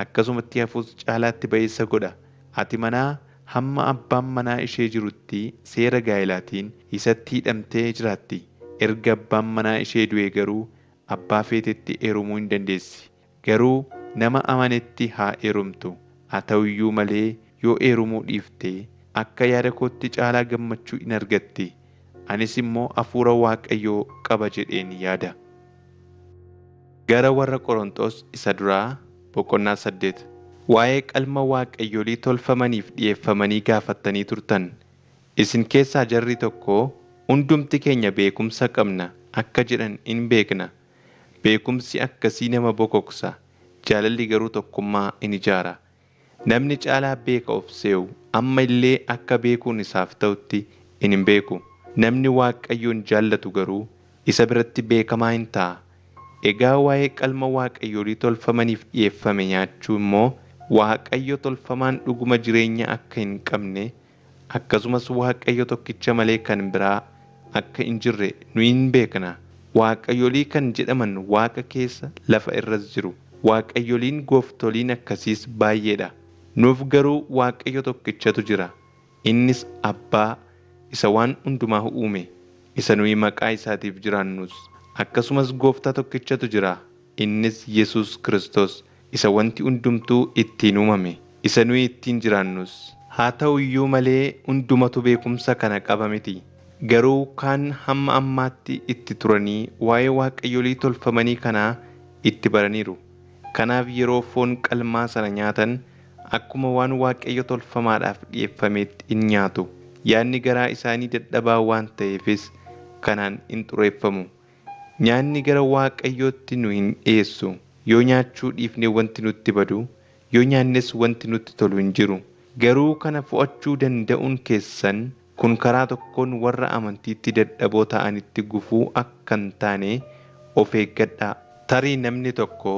akkasumatti hafus caalaatti ba'eessa godha. Haati manaa hamma abbaan manaa ishee jirutti seera gaa'elaatiin isatti hidhamtee jiraatti. Erga abbaan manaa ishee du'ee garuu abbaa feetetti heerumuu hin dandeessi. Garuu nama amanetti haa heerumtu. Haa ta'u iyyuu malee yoo heerumuu dhiifte akka yaada kootti caalaa gammachuu in argatti. Anis immoo hafuura Waaqayyoo qaba jedheen yaada. Gara warra Qorontos isa duraa boqonnaa 8. Waa'ee qalma waaqayyolii tolfamaniif dhi'eeffamanii gaafattanii turtan. Isin keessaa jarri tokko, Hundumti keenya beekumsa qabna akka jedhan in beekna. Beekumsi akkasii nama bokoksa, jaalalli garuu tokkummaa in ijaara. Namni caalaa beeka of se'u amma illee akka beekuun isaaf ta'utti in hin beeku. Namni Waaqayyoon jaallatu garuu isa biratti beekamaa in ta'a. Egaa waa'ee qalma waaqayyolii tolfamaniif dhi'eeffame nyaachuu immoo Waaqayyo tolfamaan dhuguma jireenya akka hin qabne, akkasumas Waaqayyo tokkicha malee kan biraa akka hin jirre nuyi in beekna. Waaqayyolii kan jedhaman waaqa keessa lafa irras jiru. Waaqayyoliin gooftoliin akkasiis baay'ee dha. Nuuf garuu Waaqayyo tokkichatu jira, innis Abbaa isa waan hundumaa uume, isa nuyi maqaa isaatiif jiraannus. Akkasumas gooftaa tokkichatu jira, innis Yesus Kristos isa wanti hundumtuu ittiin uumame, isa nuyi ittiin jiraannus. Haa ta'u iyyuu malee hundumatu beekumsa kana qaba miti. Garuu kaan hamma ammaatti itti turanii waa'ee waaqayyolii tolfamanii kanaa itti baraniiru. Kanaaf yeroo foon qalmaa sana nyaatan akkuma waan waaqayyo tolfamaadhaaf dhi'eeffameetti in nyaatu. Yaadni garaa isaanii dadhabaa waan ta'eefis kanaan in xureeffamu. Nyaanni gara waaqayyootti nu hin dhi'eessu. Yoo nyaachuu dhiifne wanti nutti badu, yoo nyaannes wanti nutti tolu hin jiru. Garuu kana fo'achuu danda'uun keessan kun karaa tokkoon warra amantiitti dadhaboo ta'anitti gufuu akka hin taane of eeggadhaa. Tarii namni tokko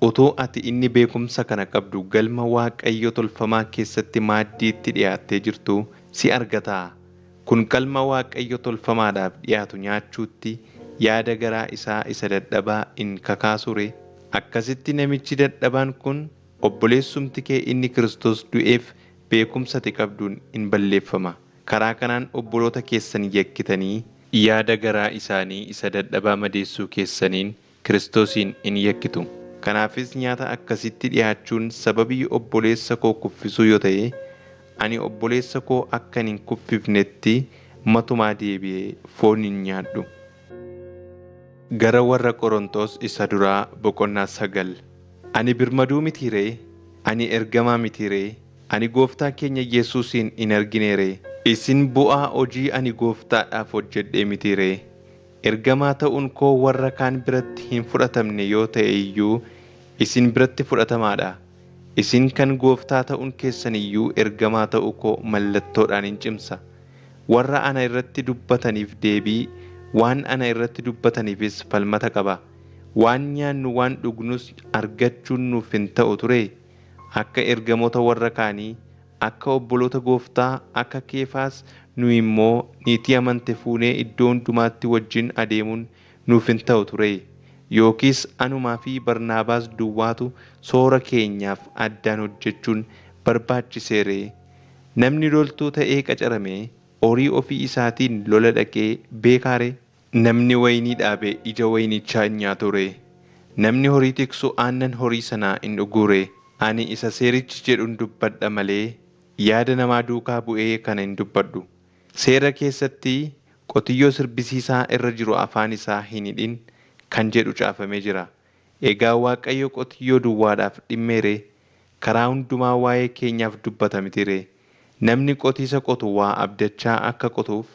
utuu ati inni beekumsa kana qabdu galma waaqayyo tolfamaa keessatti maaddiitti dhiyaattee jirtu si argataa. Kun qalma waaqayyo tolfamaadhaaf dhiyaatu nyaachuutti yaada garaa isaa isa dadhabaa in kakaasure. Akkasitti namichi dadhabaan kun obboleessumti kee inni Kiristoos du'eef beekumsa ati qabduun in balleeffama. Karaa kanaan obboloota keessan yakkitanii yaada garaa isaanii isa dadhabaa madeessuu keessaniin Kiristoosiin in yakkitu. Kanaafis nyaata akkasitti dhiyaachuun sababii obboleessa koo kuffisuu yoo ta'e, ani obboleessa koo akka hin kuffifnetti matumaa deebi'ee foon hin nyaadhu. Gara warra Qorontos isa duraa boqonnaa 9. Ani birmaduu mitii ree? Ani ergamaa mitii ree? Ani gooftaa keenya Yesuusiin hin arginee ree? Isin bu'aa hojii ani gooftaadhaaf hojjedhee mitii ree? Ergamaa ta'uun koo warra kaan biratti hin fudhatamne yoo ta'e iyyuu isin biratti fudhatamaadha. Isin kan gooftaa ta'uun keessan iyyuu ergamaa ta'uu koo mallattoodhaan hin cimsa. Warra ana irratti dubbataniif deebii, waan ana irratti dubbataniifis falmata qaba. Waan nyaannu waan dhugnus argachuun nuuf hin ta'u ture. Akka ergamoota warra kaanii, akka obboloota gooftaa, akka Keefaas nu immoo niitii amante fuunee iddoo hundumaatti wajjin adeemuun nuuf hin ta'u ture. Yookiis anumaa fi Barnaabaas duwwaatu soora keenyaaf addaan hojjechuun barbaachiseere. Namni loltuu ta'ee qacarame horii ofii isaatiin lola dhaqee beekaare? Namni wayinii dhaabe ija wayinichaa hin nyaatu ree? Namni horii tiksu aannan horii sanaa hin dhuguu ree? Ani isa seerichi jedhuun dubbadha malee yaada namaa duukaa bu'ee kana hin dubbadhu. Seera keessatti qotiyyoo sirbisiisaa irra jiru afaan isaa hin hidhin kan jedhu caafamee jira. Egaa Waaqayyo qotiyyoo duwwaadhaaf dhimmee ree? Karaa hundumaa waa'ee keenyaaf dubbata miti ree? Namni qotiisa qotu waa abdachaa akka qotuuf,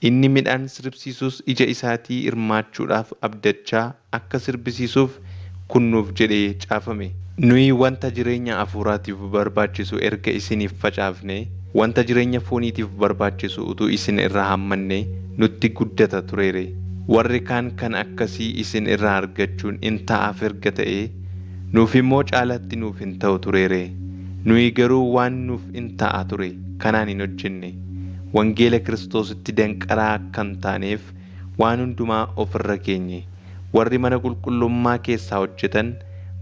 inni midhaan sirbsiisus ija isaatii hirmaachuudhaaf abdachaa akka sirbisiisuuf kun nuuf jedhee caafame. Nuyi wanta jireenya hafuuraatiif barbaachisu erga isiniif facaafne, wanta jireenya fooniitiif barbaachisu utuu isin irraa hammanne nutti guddata tureere. Warri kaan kan akkasii isin irraa argachuun in ta'aaf erga ta'ee, nuuf immoo caalaatti nuuf hin ta'u tureere. Nuyi garuu waan nuuf in ta'a ture kanaan hin hojjenne. Wangeela Kiristoositti danqaraa akka hin taaneef waan hundumaa ofirra keenye. Warri mana qulqullummaa keessaa hojjetan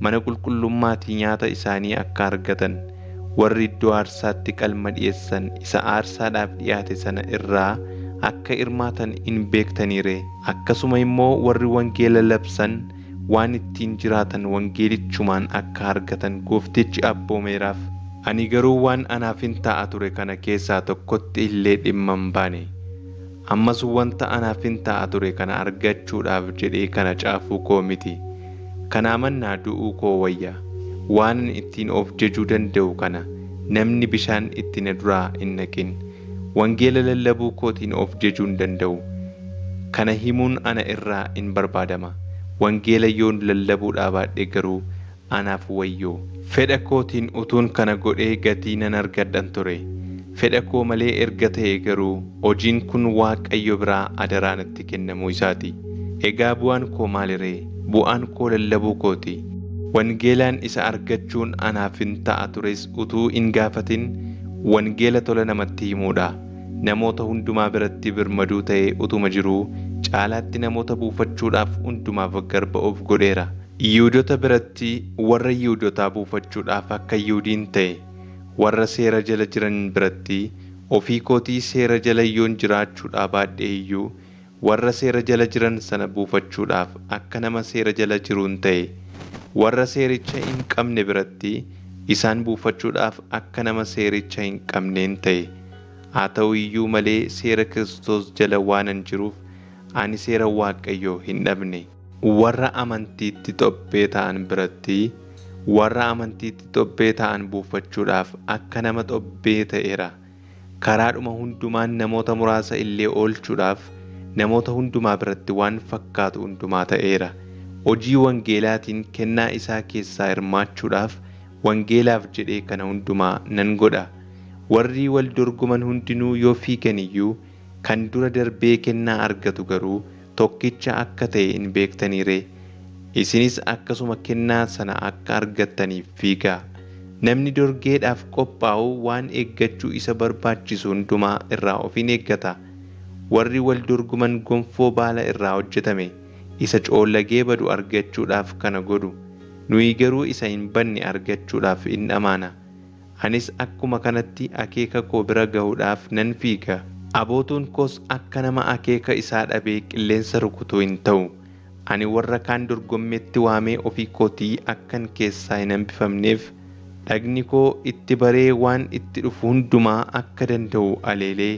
mana qulqullummaatii nyaata isaanii akka argatan, warri iddoo aarsaatti qalma dhi'eessan isa aarsaadhaaf dhi'aate sana irraa akka hirmaatan hin beektanii ree? Akkasuma immoo warri wangeela labsan waan ittiin jiraatan wangeelichumaan akka argatan gooftichi abboomeeraaf. Ani garuu waan anaaf hin ta'a ture kana keessaa tokkotti illee dhimma hin baane. Ammas wanta anaaf hin ta'a ture kana argachuudhaaf jedhee kana caafuu koo miti. Kanaa mannaa du'uu koo wayya. Waanan ittiin of jajuu danda'u kana namni bishaan itti na duraa hin naqin. Wangeela lallabuu kootiin of jajuu hin danda'u. Kana himuun ana irraa in barbaadama. Wangeela yoon lallabuudhaa baadhe garuu anaaf wayyoo. Fedha kootiin utuun kana godhee gatii nan argadhan ture. Fedha koo malee erga ta'e garuu hojiin kun Waaqayyo biraa adaraa natti kennamuu isaati. Egaa bu'aan koo maali ree? Bu'aan koo lallabuu kooti. Wangeelaan isa argachuun anaaf hin ta'a tures utuu hin gaafatin wangeela tola namatti himuudha. Namoota hundumaa biratti birmaduu ta'ee utuma jiruu caalaatti namoota buufachuudhaaf hundumaaf garba of godheera. Yihuudota biratti warra Yihuudotaa buufachuudhaaf akka Yihuudiin ta'e, warra seera jala jiran biratti ofii kootii seera jala yoon jiraachuudhaa baadhee iyyuu warra seera jala jiran sana buufachuudhaaf akka nama seera jala jiruun ta'e. Warra seericha hin qabne biratti Isaan buufachuudhaaf akka nama seericha hin qabneen ta'e. Haa ta'u iyyuu malee seera Kiristoos jala waanan jiruuf ani seera Waaqayyoo hin dhabne. Warra amantiitti xobbee ta'an biratti warra amantiitti xobbee ta'an buufachuudhaaf akka nama xobbee ta'eera. Karaadhuma hundumaan namoota muraasa illee oolchuudhaaf namoota hundumaa biratti waan fakkaatu hundumaa ta'eera. Hojii wangeelaatiin kennaa isaa keessaa hirmaachuudhaaf wangeelaaf jedhee kana hundumaa nan godha. Warri wal dorgoman hundinuu yoo fiigan iyyuu kan dura darbee kennaa argatu garuu tokkicha akka ta'e hin beektanii ree? Isinis akkasuma kennaa sana akka argattaniif fiigaa. Namni dorgeedhaaf qophaa'u waan eeggachuu isa barbaachisu hundumaa irraa of in eeggata. Warri wal dorgoman gonfoo baala irraa hojjetame isa coollagee badu argachuudhaaf kana godhu. Nuyi garuu isa hin badne argachuudhaaf in dhamaana. Anis akkuma kanatti akeeka koo bira gahuudhaaf nan fiiga. Abootuun koos akka nama akeeka isaa dhabee qilleensa rukutuu hin ta'u. Ani warra kaan dorgommeetti waamee ofii kootii akkan keessaa hin hambifamneef dhagni koo itti baree waan itti dhufu hundumaa akka danda'u aleelee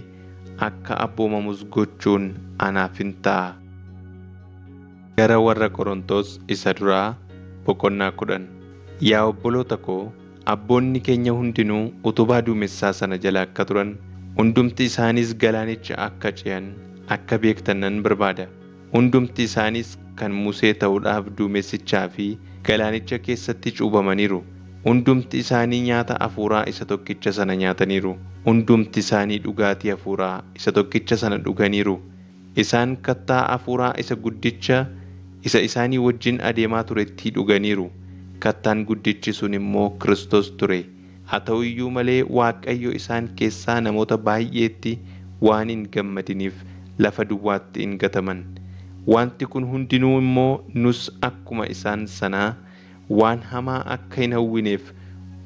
akka abboomamus gochuun anaaf hin ta'a. Gara warra Qorontos isa duraa boqonnaa 10. Yaa obboloota koo, abboonni keenya hundinuu utubaa duumessaa sana jala akka turan, hundumti isaaniis galaanicha akka ce'an akka beektan nan barbaada. Hundumti isaaniis kan Musee ta'uudhaaf duumessichaa fi galaanicha keessatti cuubamaniiru. Hundumti isaanii nyaata hafuuraa isa tokkicha sana nyaataniiru. Hundumti isaanii dhugaatii hafuuraa isa tokkicha sana dhuganiiru. Isaan kattaa hafuuraa isa guddicha isa isaanii wajjin adeemaa turetti dhuganiiru. Kattaan guddichi sun immoo Kiristoos ture. Haa ta'u iyyuu malee Waaqayyo isaan keessaa namoota baay'eetti waan hin gammadiniif lafa duwwaatti hin gataman. Wanti kun hundinuu immoo nus akkuma isaan sanaa waan hamaa akka hin hawwineef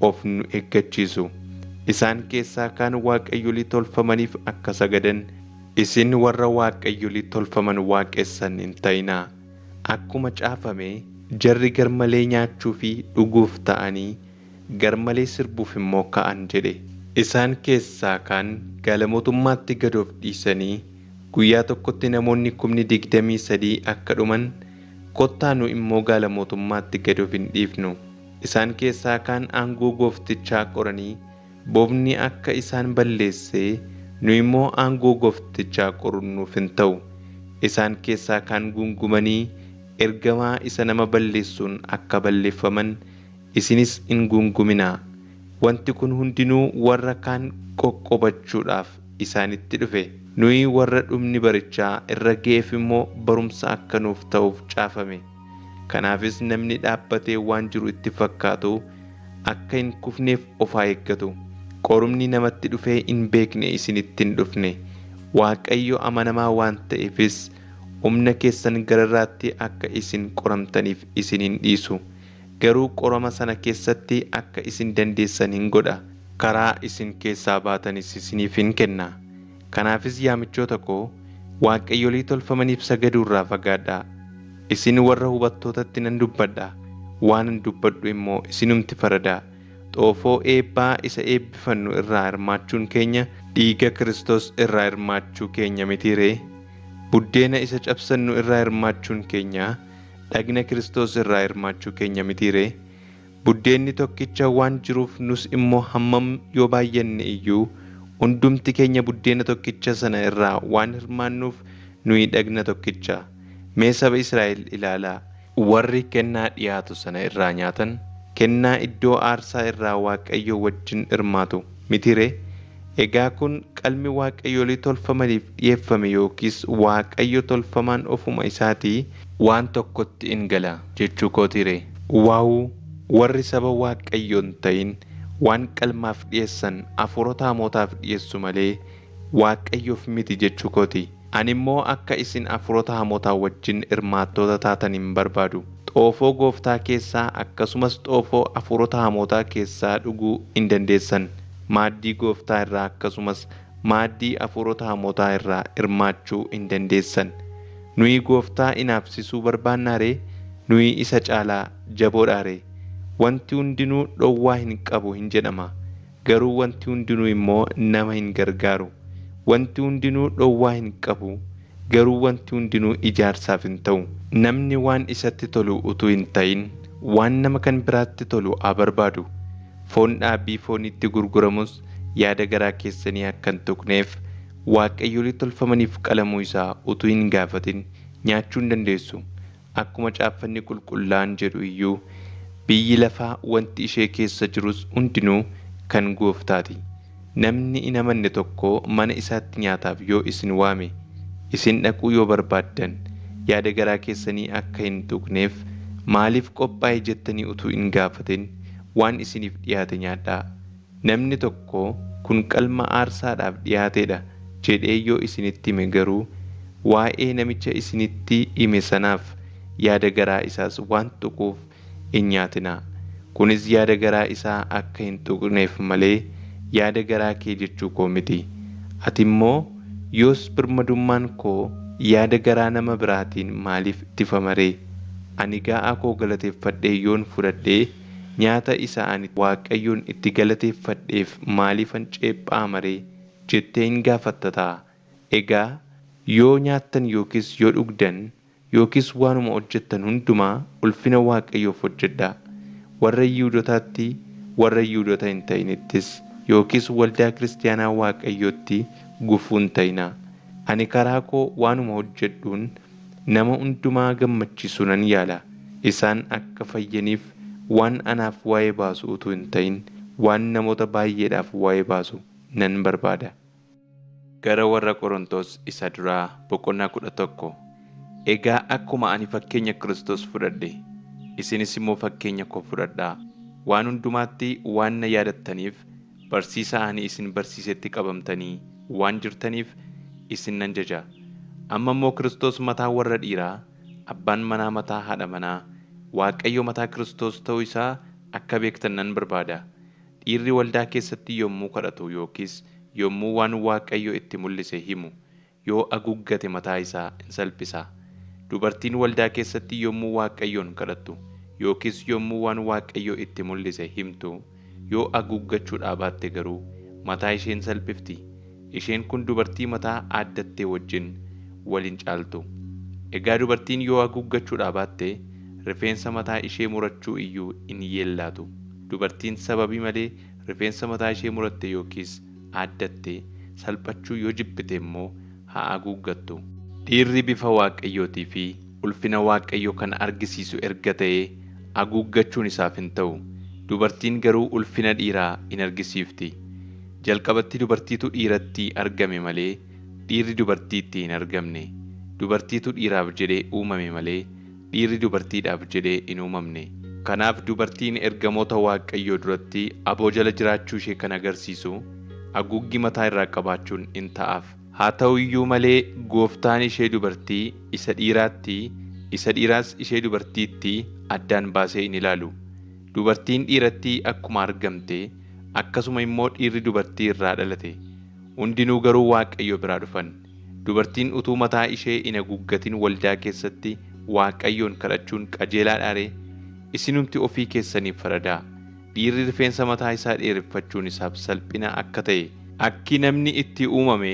of nu eeggachiisu. Isaan keessaa kaan waaqayyolii tolfamaniif akka sagadan, isin warra waaqayyolii tolfaman waaqessan hin ta'inaa. Akkuma caafame, jarri garmalee nyaachuu fi dhuguuf ta'anii garmalee sirbuuf immoo ka'an jedhe. Isaan keessaa kaan gaalamotummaatti gad of dhiisanii guyyaa tokkotti namoonni 23,000 akka dhuman, kottaa nu immoo gaalamotummaatti gad of hin dhiifnu. Isaan keessaa kaan aangoo gooftichaa qoranii bofni akka isaan balleessee, nu immoo aangoo gooftichaa qoruun nuuf hin ta'u. Isaan keessaa kaan guungumanii ergamaa isa nama balleessuun akka balleeffaman, isinis hin guunguminaa. Wanti kun hundinuu warra kaan qoqqobachuudhaaf isaanitti dhufe. Nuyi warra dhumni barichaa irra ga'eef immoo barumsa akka nuuf ta'uuf caafame. Kanaafis namni dhaabbatee waan jiru itti fakkaatu akka hin kufneef of haa eeggatu. Qorumni namatti dhufee hin beekne isinitti hin dhufne. Waaqayyo amanamaa waan ta'eefis humna keessan gararraatti akka isin qoramtaniif isin hin dhiisu. Garuu qorama sana keessatti akka isin dandeessan hin godha. Karaa isin keessaa baatanis isiniif hin kenna. Kanaafis yaa michoota koo, waaqayyolii tolfamaniif sagaduu irraa fagaadhaa. Isin warra hubattootatti nan dubbadha. Waanan dubbadhu immoo isinumti faradaa. Xoofoo eebbaa isa eebbifannu irraa hirmaachuun keenya dhiiga Kiristoos irraa hirmaachuu keenya mitii ree? Buddeena isa cabsannu irraa hirmaachuun keenya dhagna Kiristoos irraa hirmaachuu keenya mitii ree? Buddeenni tokkicha waan jiruuf nus immoo hammam yoo baay'anne iyyuu hundumti keenya buddeena tokkicha sana irraa waan hirmaannuuf nuyi dhagna tokkicha. Mee saba Israa'el ilaalaa. Warri kennaa dhiyaatu sana irraa nyaatan kennaa iddoo aarsaa irraa Waaqayyo wajjin hirmaatu mitii ree? Egaa kun qalmi waaqayyolii tolfamaniif dhi'eeffame yookiis Waaqayyo tolfamaan ofuma isaatii waan tokkotti in gala jechuu kootii ree? Waawuu! Warri saba Waaqayyoo hin ta'in waan qalmaaf dhi'eessan hafuurota hamootaaf dhi'eessu malee Waaqayyoof miti jechuu kooti. Ani immoo akka isin hafuurota hamootaa wajjin hirmaattoota taatan hin barbaadu. Xoofoo gooftaa keessaa akkasumas xoofoo hafuurota hamootaa keessaa dhuguu hin dandeessan. Maaddii gooftaa irraa akkasumas maaddii hafuurota hamootaa irraa hirmaachuu hin dandeessan. Nuyi gooftaa inaafsisuu barbaannaa ree? Nuyi isa caalaa jaboodhaa ree? Wanti hundinuu dhowwaa hin qabu hin jedhama. Garuu wanti hundinuu immoo nama hin gargaaru. Wanti hundinuu dhowwaa hin qabu. Garuu wanti hundinuu ijaarsaaf hin ta'u. Namni waan isatti tolu utuu hin ta'in waan nama kan biraatti tolu haa barbaadu. Foon dhaabbii foonitti gurguramus yaada garaa keessanii akka hin tuqneef waaqayyolii tolfamaniif qalamuu isaa utuu hin gaafatin nyaachuu hin dandeessu. Akkuma caaffanni qulqullaa'aan jedhu iyyuu biyyi lafaa wanti ishee keessa jirus hundinuu kan gooftaati. Namni hin amanne tokko mana isaatti nyaataaf yoo isin waame, isin dhaquu yoo barbaaddan yaada garaa keessanii akka hin tuqneef maaliif qophaa'e jettanii utuu hin gaafatin waan isiniif dhiyaate nyaadhaa. Namni tokko kun qalma aarsaadhaaf dhiyaateedha jedhee yoo isinitti hime garuu waa'ee namicha isinitti hime sanaaf yaada garaa isaas waan tuquuf hin nyaatinaa. Kunis yaada garaa isaa akka hin tuqneef malee yaada garaa kee jechuu koo miti. Ati immoo yoos birmadummaan koo yaada garaa nama biraatiin maaliif ittifama ree? Ani ga'aa koo galateeffadhee yoon fudhadhee nyaata isa ani Waaqayyoon itti galateeffadheef maaliifan ceephaama ree jettee hin gaafatta ta'a. Egaa yoo nyaattan yookiis yoo dhugdan yookiis waanuma hojjettan hundumaa ulfina Waaqayyoof hojjedhaa. Warra Yihuudootaatti, warra Yihuudoota hin ta'inittis yookiis waldaa kiristaanaa Waaqayyootti gufuu hin ta'inaa. Ani karaa koo waanuma hojjedhuun nama hundumaa gammachiisuu nan yaala. Isaan akka fayyaniif waan anaaf waa'ee baasu utuu hin ta'in waan namoota baay'eedhaaf waa'ee baasu nan barbaada. Gara warra Qorontos isa duraa boqonnaa 11. Egaa akkuma ani fakkeenya Kiristoos fudhadhe, isinis immoo fakkeenya koo fudhadhaa. Waan hundumaatti waan na yaadattaniif, barsiisa ani isin barsiisetti qabamtanii waan jirtaniif isin nan jaja. Amma immoo Kiristoos mataa warra dhiiraa, abbaan manaa mataa haadha manaa, Waaqayyo mataa Kiristoos ta'uu isaa akka beektan nan barbaada. Dhiirri waldaa keessatti yommuu kadhatu yookiis yommuu waan Waaqayyo itti mul'ise himu yoo haguuggate mataa isaa in salphisa. Dubartiin waldaa keessatti yommuu Waaqayyoon kadhattu yookiis yommuu waan Waaqayyo itti mul'ise himtu yoo haguuggachuudhaa baatte garuu mataa ishee in salphifti. Isheen kun dubartii mataa aaddattee wajjin wal hin caaltu. Egaa dubartiin yoo haguuggachuudhaa baatte rifeensa mataa ishee murachuu iyyuu hin yeellaatu. Dubartiin sababii malee rifeensa mataa ishee muratte yookiis aaddatte salphachuu yoo jibbite immoo haa haguuggattu. Dhiirri bifa Waaqayyootii fi ulfina Waaqayyoo kan argisiisu erga ta'ee haguuggachuun isaaf hin ta'u. Dubartiin garuu ulfina dhiiraa in argisiifti. Jalqabatti dubartiitu dhiiratti argame malee dhiirri dubartiitti hin argamne. Dubartiitu dhiiraaf jedhee uumame malee dhiirri dubartiidhaaf jedhee hin uumamne. Kanaaf dubartiin ergamoota Waaqayyoo duratti aboo jala jiraachuu ishee kan agarsiisu haguuggi mataa irraa qabaachuun in ta'aaf. Haa ta'u iyyuu malee gooftaan ishee dubartii isa dhiiraatti, isa dhiiraas ishee dubartiitti addaan baasee hin ilaalu. Dubartiin dhiirattii akkuma argamte, akkasuma immoo dhiirri dubartii irraa dhalate. Hundinuu garuu Waaqayyo biraa dhufan. Dubartiin utuu mataa ishee hin haguuggatin waldaa keessatti Waaqayyoon kadhachuun qajeelaadhaa ree? Isinumti ofii keessaniif faradaa. Dhiirri rifeensa mataa isaa dheereffachuun isaaf salphina akka ta'e, akki namni itti uumame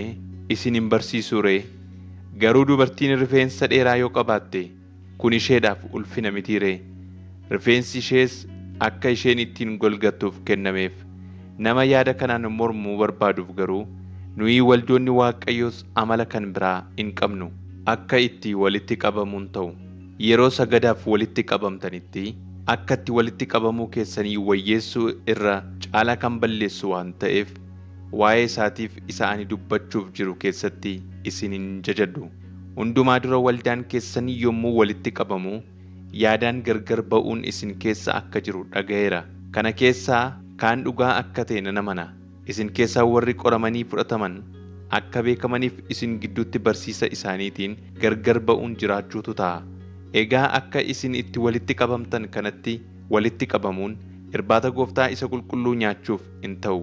isin hin barsiisuu ree? Garuu dubartiin rifeensa dheeraa yoo qabaatte, kun isheedhaaf ulfina mitii ree? Rifeensi ishees akka isheen ittiin golgattuuf kennameef. Nama yaada kanaan mormuu barbaaduuf garuu, nuyi waldoonni Waaqayyoos amala kan biraa hin qabnu. Akka itti walitti qabamuun ta'u. Yeroo sagadaaf walitti qabamtanitti, akka itti walitti qabamuu keessanii wayyeessuu irra caalaa kan balleessu waan ta'eef, waa'ee isaatiif isa ani dubbachuuf jiru keessatti isin hin jajadhu. Hundumaa dura waldaan keessan yommuu walitti qabamu, yaadaan gargar ba'uun isin keessa akka jiru dhaga'eera. Kana keessaa kaan dhugaa akka ta'e nan amana. Isin keessaa warri qoramanii fudhataman akka beekamaniif isin gidduutti barsiisa isaaniitiin gargar ba'uun jiraachuutu ta'a. Egaa akka isin itti walitti qabamtan kanatti walitti qabamuun irbaata gooftaa isa qulqulluu nyaachuuf hin ta'u.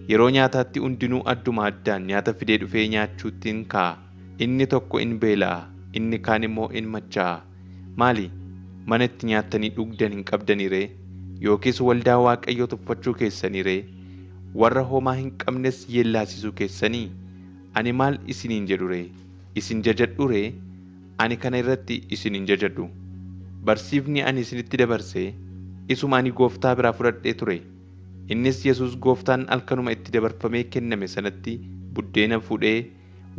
Yeroo nyaataatti hundinuu adduma addaan nyaata fidee dhufee nyaachuutti in ka'a. Inni tokko in beela'a, inni kaan immoo in machaa'a. Maali? Mana itti nyaattanii dhugdan hin qabdanii ree? Yookiis waldaa Waaqayyoo tuffachuu keessanii ree? Warra homaa hin qabnes yeellaasisuu keessanii? Ani maal isiniin jedhu ree? Isin jajadhu ree? Ani kana irratti isin hin jajadhu. Barsiifni ani isinitti dabarse isuma ani Gooftaa biraa fudhadhee ture. Innis Yesuus Gooftaan halkanuma itti dabarfamee kenname sanatti buddeena fuudhee,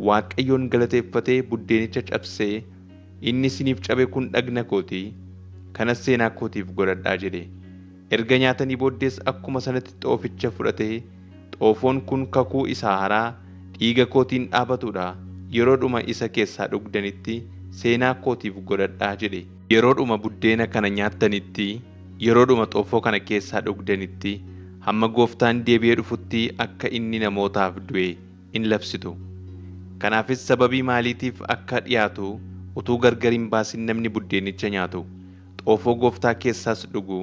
Waaqayyoon galateeffatee buddeenicha cabsee, Inni isiniif cabe kun dhagna koo ti, kanas seenaa kootiif godhadhaa jedhe. Erga nyaatanii booddees akkuma sanatti xooficha fudhatee, Xoofoon kun kakuu isa haaraa dhiiga kootiin dhaabatuu dha, yeroodhuma isa keessaa dhugdanitti seenaa kootiif godhadhaa jedhe. Yeroodhuma buddeena kana nyaattanitti, yeroodhuma xoofoo kana keessaa dhugdanitti, hamma Gooftaan deebi'ee dhufutti akka inni namootaaf du'e in labsitu. Kanaafis sababii maaliitiif akka dhi'aatu utuu gargar hin baasin namni buddeenicha nyaatu, xoofoo Gooftaa keessaas dhugu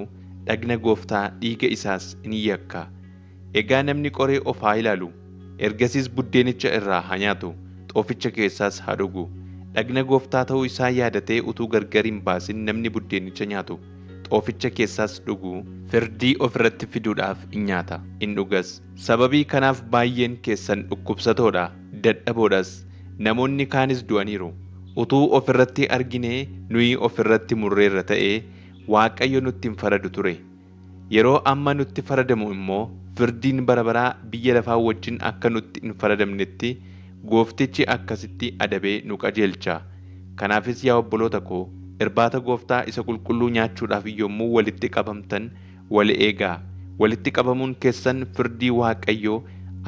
dhagna Gooftaa, dhiiga isaas in yakka. Egaa namni qoree of haa ilaalu, ergasiis buddeenicha irraa haa nyaatu, xooficha keessaas haa dhugu. Dhagna Gooftaa ta'uu isaa yaadatee utuu gargar hin baasin namni buddeenicha nyaatu, xooficha keessaas dhugu, firdii of irratti fiduudhaaf in nyaata, in dhugas. Sababii kanaaf baay'een keessan dhukkubsatoo dha, dadhaboo dhas, namoonni kaanis du'aniiru. Utuu of irratti arginee nuyi of irratti murreerra ta'ee, Waaqayyo nutti hin faradu ture. Yeroo amma nutti faradamu immoo firdiin bara baraa biyya lafaa wajjin akka nutti hin faradamnetti Gooftichi akkasitti adabee nu qajeelcha. Kanaafis yaa obboloota ko, irbaata Gooftaa isa qulqulluu nyaachuudhaaf yommuu walitti qabamtan wal eegaa. Walitti qabamuun keessan firdii Waaqayyoo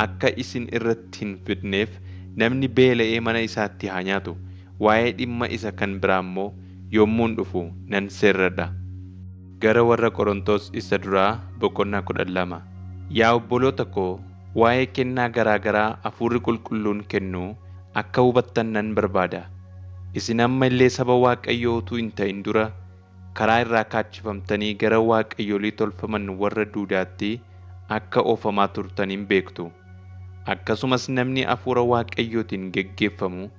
akka isin irratti hin fidneef namni beela'ee mana isaatti haa nyaatu. Waa'ee dhimma isa kan biraa immoo yommuun dhufu nan seerradha. Gara Warra Qorontos Isa Duraa boqonnaa 12 Yaa obboloota ko, waa'ee kennaa garaa garaa Hafuurri Qulqulluun kennuu akka hubattan nan barbaada. Isin amma illee saba Waaqayyoo utuu hin ta'in dura, karaa irraa kaachifamtanii gara waaqayyolii tolfaman warra duudaatti akka oofamaa turtan in beektu. Akkasumas namni Hafuura Waaqayyootiin geggeeffamu,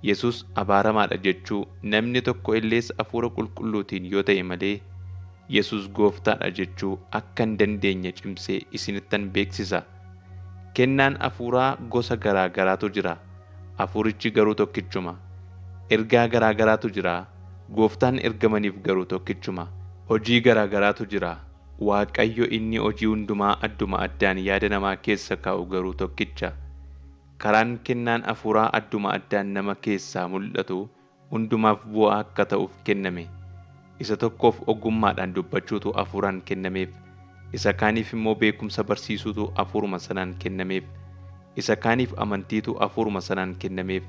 Yesus abaaramaa dha jechuu, namni tokko illees Hafuura Qulqulluutiin yoo ta'e malee, Yesus Gooftaa dha jechuu akka hin dandeenye cimsee isinittan beeksisa. Kennaan hafuuraa gosa garaa garaatu jira, Hafuurichi garuu tokkichuma. Ergaa garaa garaatu jira, Gooftaan ergamaniif garuu tokkichuma. Hojii garaa garaatu jira, Waaqayyo inni hojii hundumaa adduma addaan yaada namaa keessa kaa'u garuu tokkicha. Karaan kennaan hafuuraa adduma addaan nama keessaa mul'atu hundumaaf bu'aa akka ta'uuf kenname. Isa tokkoof ogummaadhaan dubbachuutu hafuuraan kennameef, isa kaaniif immoo beekumsa barsiisuutu hafuuruma sanaan kennameef, isa kaaniif amantiitu hafuuruma sanaan kennameef,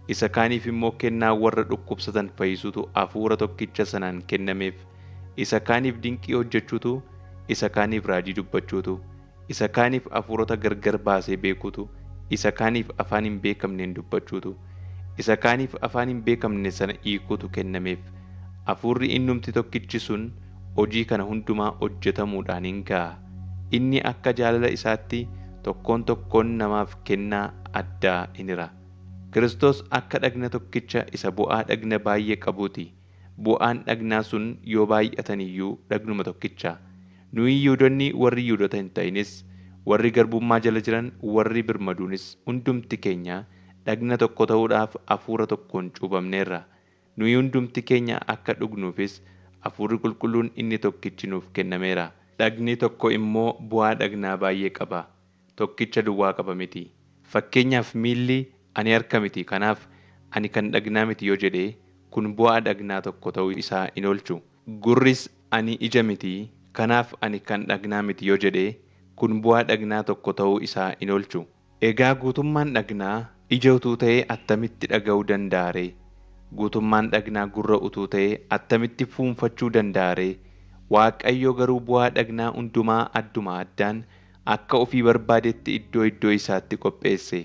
isa kaaniif immoo kennaa warra dhukkubsatan fayyisuutu hafuura tokkicha sanaan kennameef, isa kaaniif dinqii hojjechuutu, isa kaaniif raajii dubbachuutu, isa kaaniif hafuurota gargar baasee beekuutu, isa kaaniif afaan hin beekamneen dubbachuutu, isa kaaniif afaan hin beekamne sana hiikuutu kennameef. Hafuurri innumti tokkichi sun hojii kana hundumaa hojjetamuudhaan in ga'a. Inni akka jaalala isaatti tokkoon tokkoon namaaf kennaa addaa in hira. Kiristoos akka dhagna tokkicha isa bu'aa dhagna baay'ee qabuu ti. Bu'aan dhagnaa sun yoo baay'atan iyyuu dhagnuma tokkicha. Nuyi Yihuudonni, warri Yihuudota hin ta'inis, warri garbummaa jala jiran, warri birmaduunis hundumti keenya dhagna tokko ta'uudhaaf hafuura tokkoon cuuphamneerra. Nuyi hundumti keenya akka dhugnuufis hafuurri qulqulluun inni tokkichi nuuf kennameera. Dhagni tokko immoo bu'aa dhagnaa baay'ee qaba, tokkicha duwwaa qaba miti. Fakkeenyaaf miilli, Ani harka miti, kanaaf ani kan dhagnaa miti yoo jedhe, kun bu'aa dhagnaa tokko ta'uu isaa hin oolchu. Gurris, Ani ija miti, kanaaf ani kan dhagnaa miti yoo jedhe, kun bu'aa dhagnaa tokko ta'uu isaa hin oolchu. Egaa guutummaan dhagnaa ija utuu ta'ee attamitti dhaga'uu danda'a ree? Guutummaan dhagnaa gurra utuu ta'ee attamitti fuunfachuu danda'a ree? Waaqayyo garuu bu'aa dhagnaa hundumaa adduma addaan akka ofii barbaadetti iddoo iddoo isaatti qopheesse.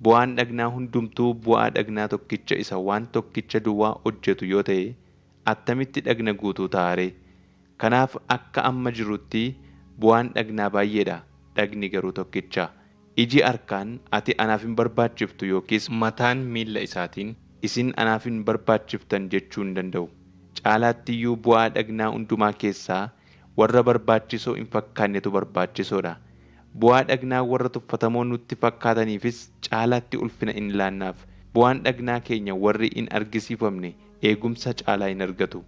Bu'aan dhagnaa hundumtuu bu'aa dhagnaa tokkicha isa waan tokkicha duwwaa hojjetu yoo ta'e, attamitti dhagna guutuu ta'a ree? Kanaaf akka amma jirutti bu'aan dhagnaa baay'ee dha, dhagni garuu tokkicha. Iji harkaan, Ati anaaf hin barbaachiftu yookiis mataan miilla isaatiin, Isin anaaf hin barbaachiftan jechuu hin danda'u. Caalaatti iyyuu bu'aa dhagnaa hundumaa keessaa Warra barbaachisoo hin fakkaannetu barbaachisoo dha. Bu'aa dhagnaa warra tuffatamoo nutti fakkaataniifis caalaatti ulfina in laannaaf. Bu'aan dhagnaa keenya warri hin argisiifamne eegumsa caalaa hin argatu.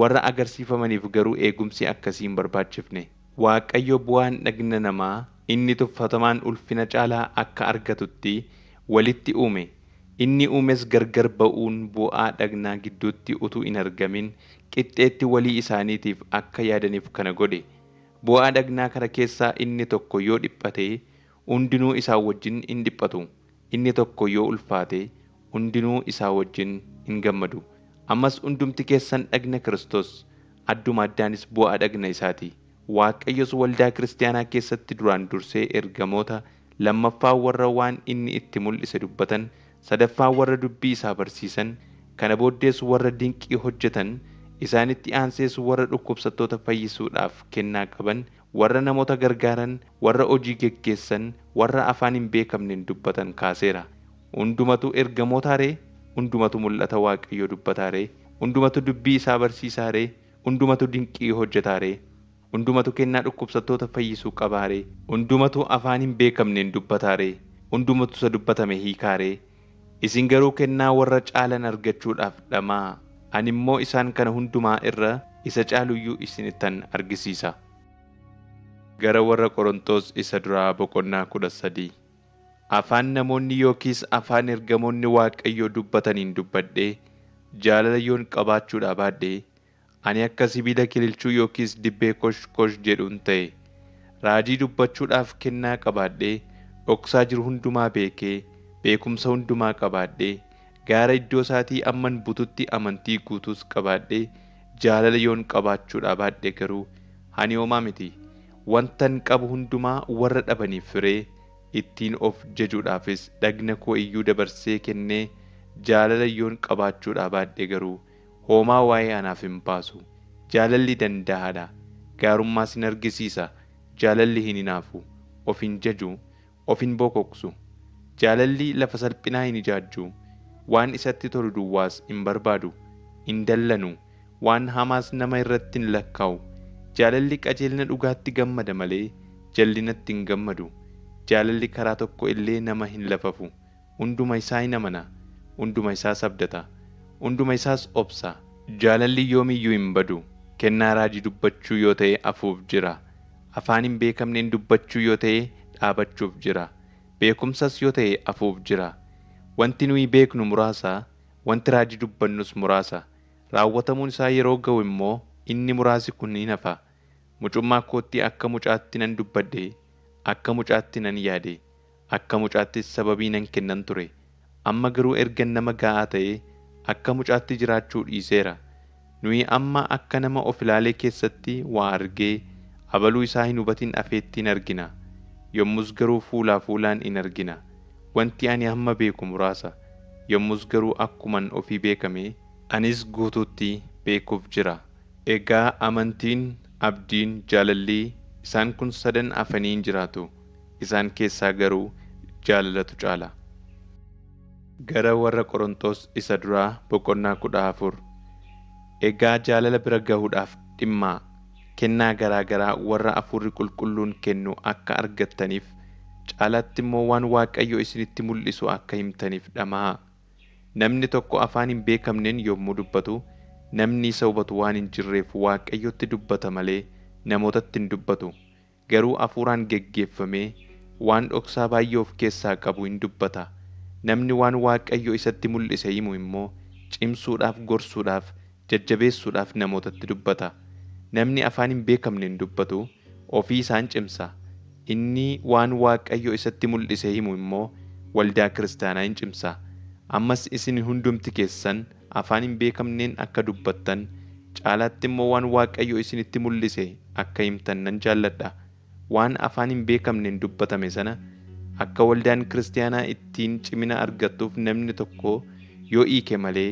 Warra agarsiifamaniif garuu eegumsi akkasii hin barbaachifne. Waaqayyo bu'aan dhagna namaa inni tuffatamaan ulfina caalaa akka argatutti walitti uume. Inni uumes gargar ba'uun bu'aa dhagnaa gidduutti utuu hin argamin qixxeetti walii isaaniitiif akka yaadaniif kana godhe. Bu'aa dhagnaa kana keessaa inni tokko yoo dhiphate, hundinuu isaa wajjin in dhiphatu; inni tokko yoo ulfaate, hundinuu isaa wajjin in gammadu. Ammas hundumti keessan dhagna Kiristoos, adduma addaanis bu'aa dhagna isaa ti. Waaqayyos waldaa kiristaanaa keessatti duraan dursee ergamoota, lammaffaa warra waan inni itti mul'ise dubbatan, sadaffaa warra dubbii isaa barsiisan, kana booddees warra dinqii hojjetan, isaanitti aansees warra dhukkubsattoota fayyisuudhaaf kennaa qaban, warra namoota gargaaran, warra hojii geggeessan, warra afaan hin beekamneen dubbatan kaaseera. Hundumatu ergamootaa ree? Hundumatu mul'ata Waaqayyoo dubbataa ree? Hundumatu dubbii isaa barsiisaa ree? Hundumatu dinqii hojjetaa ree? Hundumatu kennaa dhukkubsattoota fayyisuu qabaa ree? Hundumatu afaan hin beekamneen dubbataa ree? Hundumatu isa dubbatame hiikaa ree? Isin garuu kennaa warra caalan argachuudhaaf dhama'aa. Ani immoo isaan kana hundumaa irra isa caalu iyyuu isinittan argisiisa. Gara Warra Qorontos Isa Duraa boqonnaa 13. Afaan namoonni yookiis afaan ergamoonni Waaqayyoo dubbataniin dubbadhee jaalala yoon qabaachuudhaa baadhe, ani akka sibiila kililchuu yookiis dibbee kosh kosh jedhuun ta'e. Raajii dubbachuudhaaf kennaa qabaadhee, dhoksaa jiru hundumaa beekee, beekumsa hundumaa qabaadhee, gaara iddoo isaatii amman bututti amantii guutuus qabaadhee, jaalala yoon qabaachuudhaa baadhe garuu, ani homaa miti. Wantan qabu hundumaa warra dhabaniif hiree, ittiin of jajuudhaafis dhagna koo iyyuu dabarsee kennee jaalala yoon qabaachuudhaa baadhe garuu, homaa waa'ee anaaf hin baasu. Jaalalli danda'aa dha, gaarummaas in argisiisa, jaalalli hin hinaafu, of hin jaju, of hin bokoksu. Jaalalli lafa salphinaa hin ijaajju, waan isatti tolu duwwaas hin barbaadu, hin dallanu, waan hamaas nama irratti hin lakkaa'u. Jaalalli qajeelina dhugaatti gammada malee, jal'inatti hin gammadu. Jaalalli karaa tokko illee nama hin lafafu. Hunduma isaa in amana, hunduma isaas abdata, hunduma isaas obsa. Jaalalli yoom iyyuu hin badu. Kennaa raajii dubbachuu yoo ta'e hafuuf jira. Afaan hin beekamneen dubbachuu yoo ta'e dhaabachuuf jira. Beekumsas yoo ta'e hafuuf jira. Wanti nuyi beeknu muraasa, wanti raajii dubbannus muraasa. Raawwatamuun isaa yeroo ga'u immoo inni muraasi kun in hafa. Mucummaa kootti akka mucaatti nan dubbadhe, akka mucaatti nan yaade, akka mucaattis sababii nan kennan ture. Amma garuu ergan nama ga'aa ta'ee, akka mucaatti jiraachuu dhiiseera. Nuyi amma akka nama of ilaalee keessatti waa argee, abaluu isaa hin hubatin hafeetti in argina, yommus garuu fuulaa fuulaan in argina. Wanti ani amma beeku muraasa, yommus garuu akkuman ofii beekame, anis guutuutti beekuuf jira. Egaa amantiin, abdiin, jaalalli, isaan kun sadan hafanii in jiraatu, isaan keessaa garuu jaalalatu caala. Gara Warra Qorontos Isa Duraa boqonnaa 14. Egaa jaalala bira gahuudhaaf dhimmaa! Kennaa garaa garaa warra Hafuurri Qulqulluun kennu akka argattaniif, caalaatti immoo waan Waaqayyo isinitti mul'isu akka himtaniif dhama'aa! Namni tokko afaan hin beekamneen yommuu dubbatu, namni isa hubatu waan hin jirreef Waaqayyotti dubbata malee namootatti hin dubbatu. Garuu hafuuraan geggeeffamee waan dhoksaa baay'ee of keessaa qabu in dubbata. Namni waan Waaqayyo isatti mul'ise himu immoo cimsuudhaaf, gorsuudhaaf, jajjabeessuudhaaf namootatti dubbata. Namni afaan hin beekamneen dubbatu ofii isaa in cimsa, inni waan Waaqayyo isatti mul'ise himu immoo waldaa kiristaanaa in cimsa. Ammas isin hundumti keessan afaan hin beekamneen akka dubbattan, caalaatti immoo waan Waaqayyo isinitti mul'ise akka himtan nan jaalladha. Waan afaan hin beekamneen dubbatame sana akka waldaan kiristaanaa ittiin cimina argattuuf namni tokko yoo hiike malee,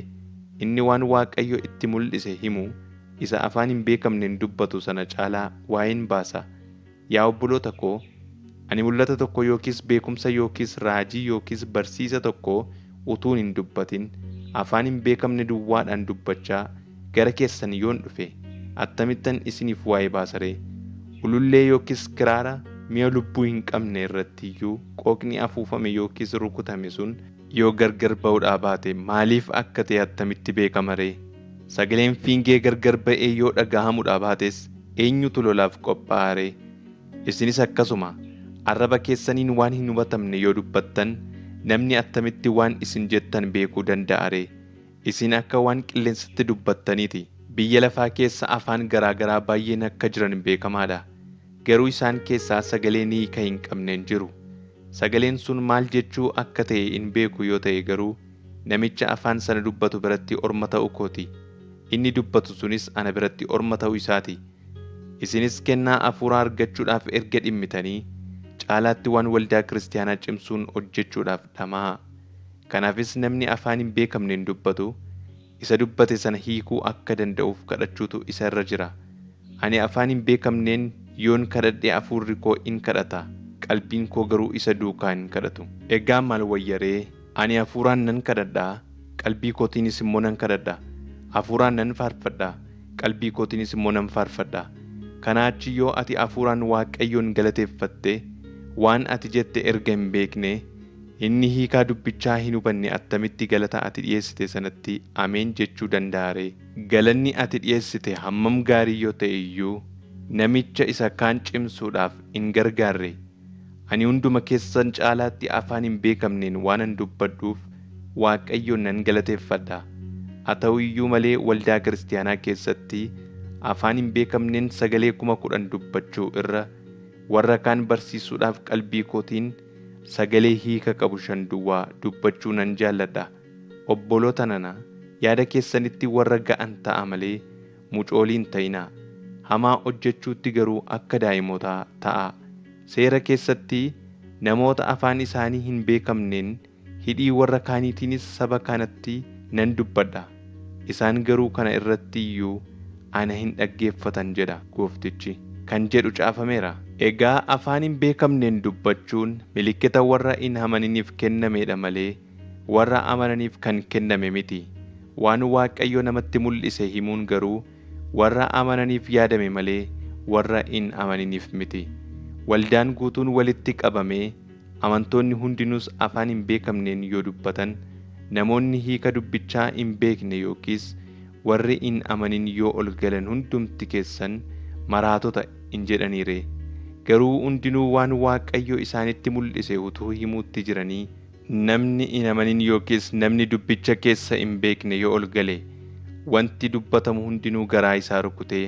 inni waan Waaqayyo itti mul'ise himu isa afaan hin beekamneen dubbatu sana caalaa waa'ee in baasa. Yaa obboloota ko, ani mul'ata tokko yookiis beekumsa yookiis raajii yookiis barsiisa tokko utuun hin dubbatin, afaan hin beekamne duwwaadhaan dubbachaa gara keessan yoon dhufe, Attamittan isiniif waa'ee baasa ree? Ulullee yookiis kiraara mi'a lubbuu hin qabne irratti iyyuu qooqni afuufame yookiis rukutame sun yoo gargar ba'uudhaa baate maaliif akka ta'e attamitti beekama ree? Sagaleen fiingee gargar ba'ee yoo dhagahamuudhaa baates eenyutu lolaaf qophaa'a ree? Isinis akkasuma arraba keessaniin waan hin hubatamne yoo dubbattan namni attamitti waan isin jettan beekuu danda'a ree? Isin akka waan qilleensatti dubbattaniiti. Biyya lafaa keessa afaan garaa garaa baay'een akka jiran beekamaadha. Garuu isaan keessaa sagaleen hiika hin qabne hin jiru. Sagaleen sun maal jechuu akka ta'e hin beeku yoo ta'e garuu namicha afaan sana dubbatu biratti orma ta'uu kooti. Inni dubbatu sunis ana biratti orma ta'uu isaati. Isinis kennaa hafuuraa argachuudhaaf erga dhimmitanii caalaatti waan waldaa kiristaanaa cimsuun hojjechuudhaaf dhama'aa. Kanaafis namni afaan hin beekamneen dubbatu isa dubbate sana hiikuu akka danda'uuf kadhachuutu isa irra jira. Ani afaan hin beekamneen yoon kadhadhe hafuurri koo in kadhata, qalbiin koo garuu isa duukaa hin kadhatu. Egaa maal wayya ree? Ani hafuuraan nan kadhadha, qalbii kootiinis immoo nan kadhadha. Hafuuraan nan faarfadha, qalbii kootiinis immoo nan faarfadha. Kanaa achi yoo ati hafuuraan Waaqayyoon galateeffatte, waan ati jette erga hin beekne, inni hiikaa dubbichaa hin hubanne attamitti galata ati dhiyeessite sanatti ameen jechuu danda'a ree? Galanni ati dhiyeessite hammam gaarii yoo ta'e iyyuu namicha isa kaan cimsuudhaaf hin gargaarre. Ani hunduma keessan caalaatti afaan hin beekamneen waanan dubbadhuuf Waaqayyoon nan galateeffadha. Haa ta'u iyyuu malee waldaa kiristaanaa keessatti afaan hin beekamneen sagalee 10,000 dubbachuu irra warra kaan barsiisuudhaaf qalbii kootiin sagalee hiika qabu shan duwwaa dubbachuu nan jaalladha. Obboloota nana, yaada keessanitti warra ga'an ta'a malee mucoolii hin ta'inaa. Hamaa hojjechuutti garuu akka daa'imotaa ta'aa. Seera keessatti namoota afaan isaanii hin beekamneen hidhii warra kaaniitiinis saba kanatti nan dubbadha. Isaan garuu kana irratti iyyuu ana hin dhaggeeffatan jedha gooftichi kan jedhu caafameera. Egaa afaan hin beekamneen dubbachuun milikkita warra hin amaniniif kennameedha malee warra amananiif kan kenname miti. Waan Waaqayyo namatti mul'ise himuun garuu warra amananiif yaadame malee warra hin amaniniif miti. Waldaan guutuun walitti qabamee amantoonni hundinuus afaan hin beekamneen yoo dubbatan, namoonni hiika dubbichaa hin beekne yookiis warri hin amanin yoo ol galan hundumti keessan maraatota hin jedhanii ree? Garuu hundinuu waan Waaqayyo isaanitti mul'ise utuu himuutti jiranii, namni hin amanin yookiis namni dubbicha keessa hin beekne yoo ol gale, wanti dubbatamu hundinuu garaa isaa rukutee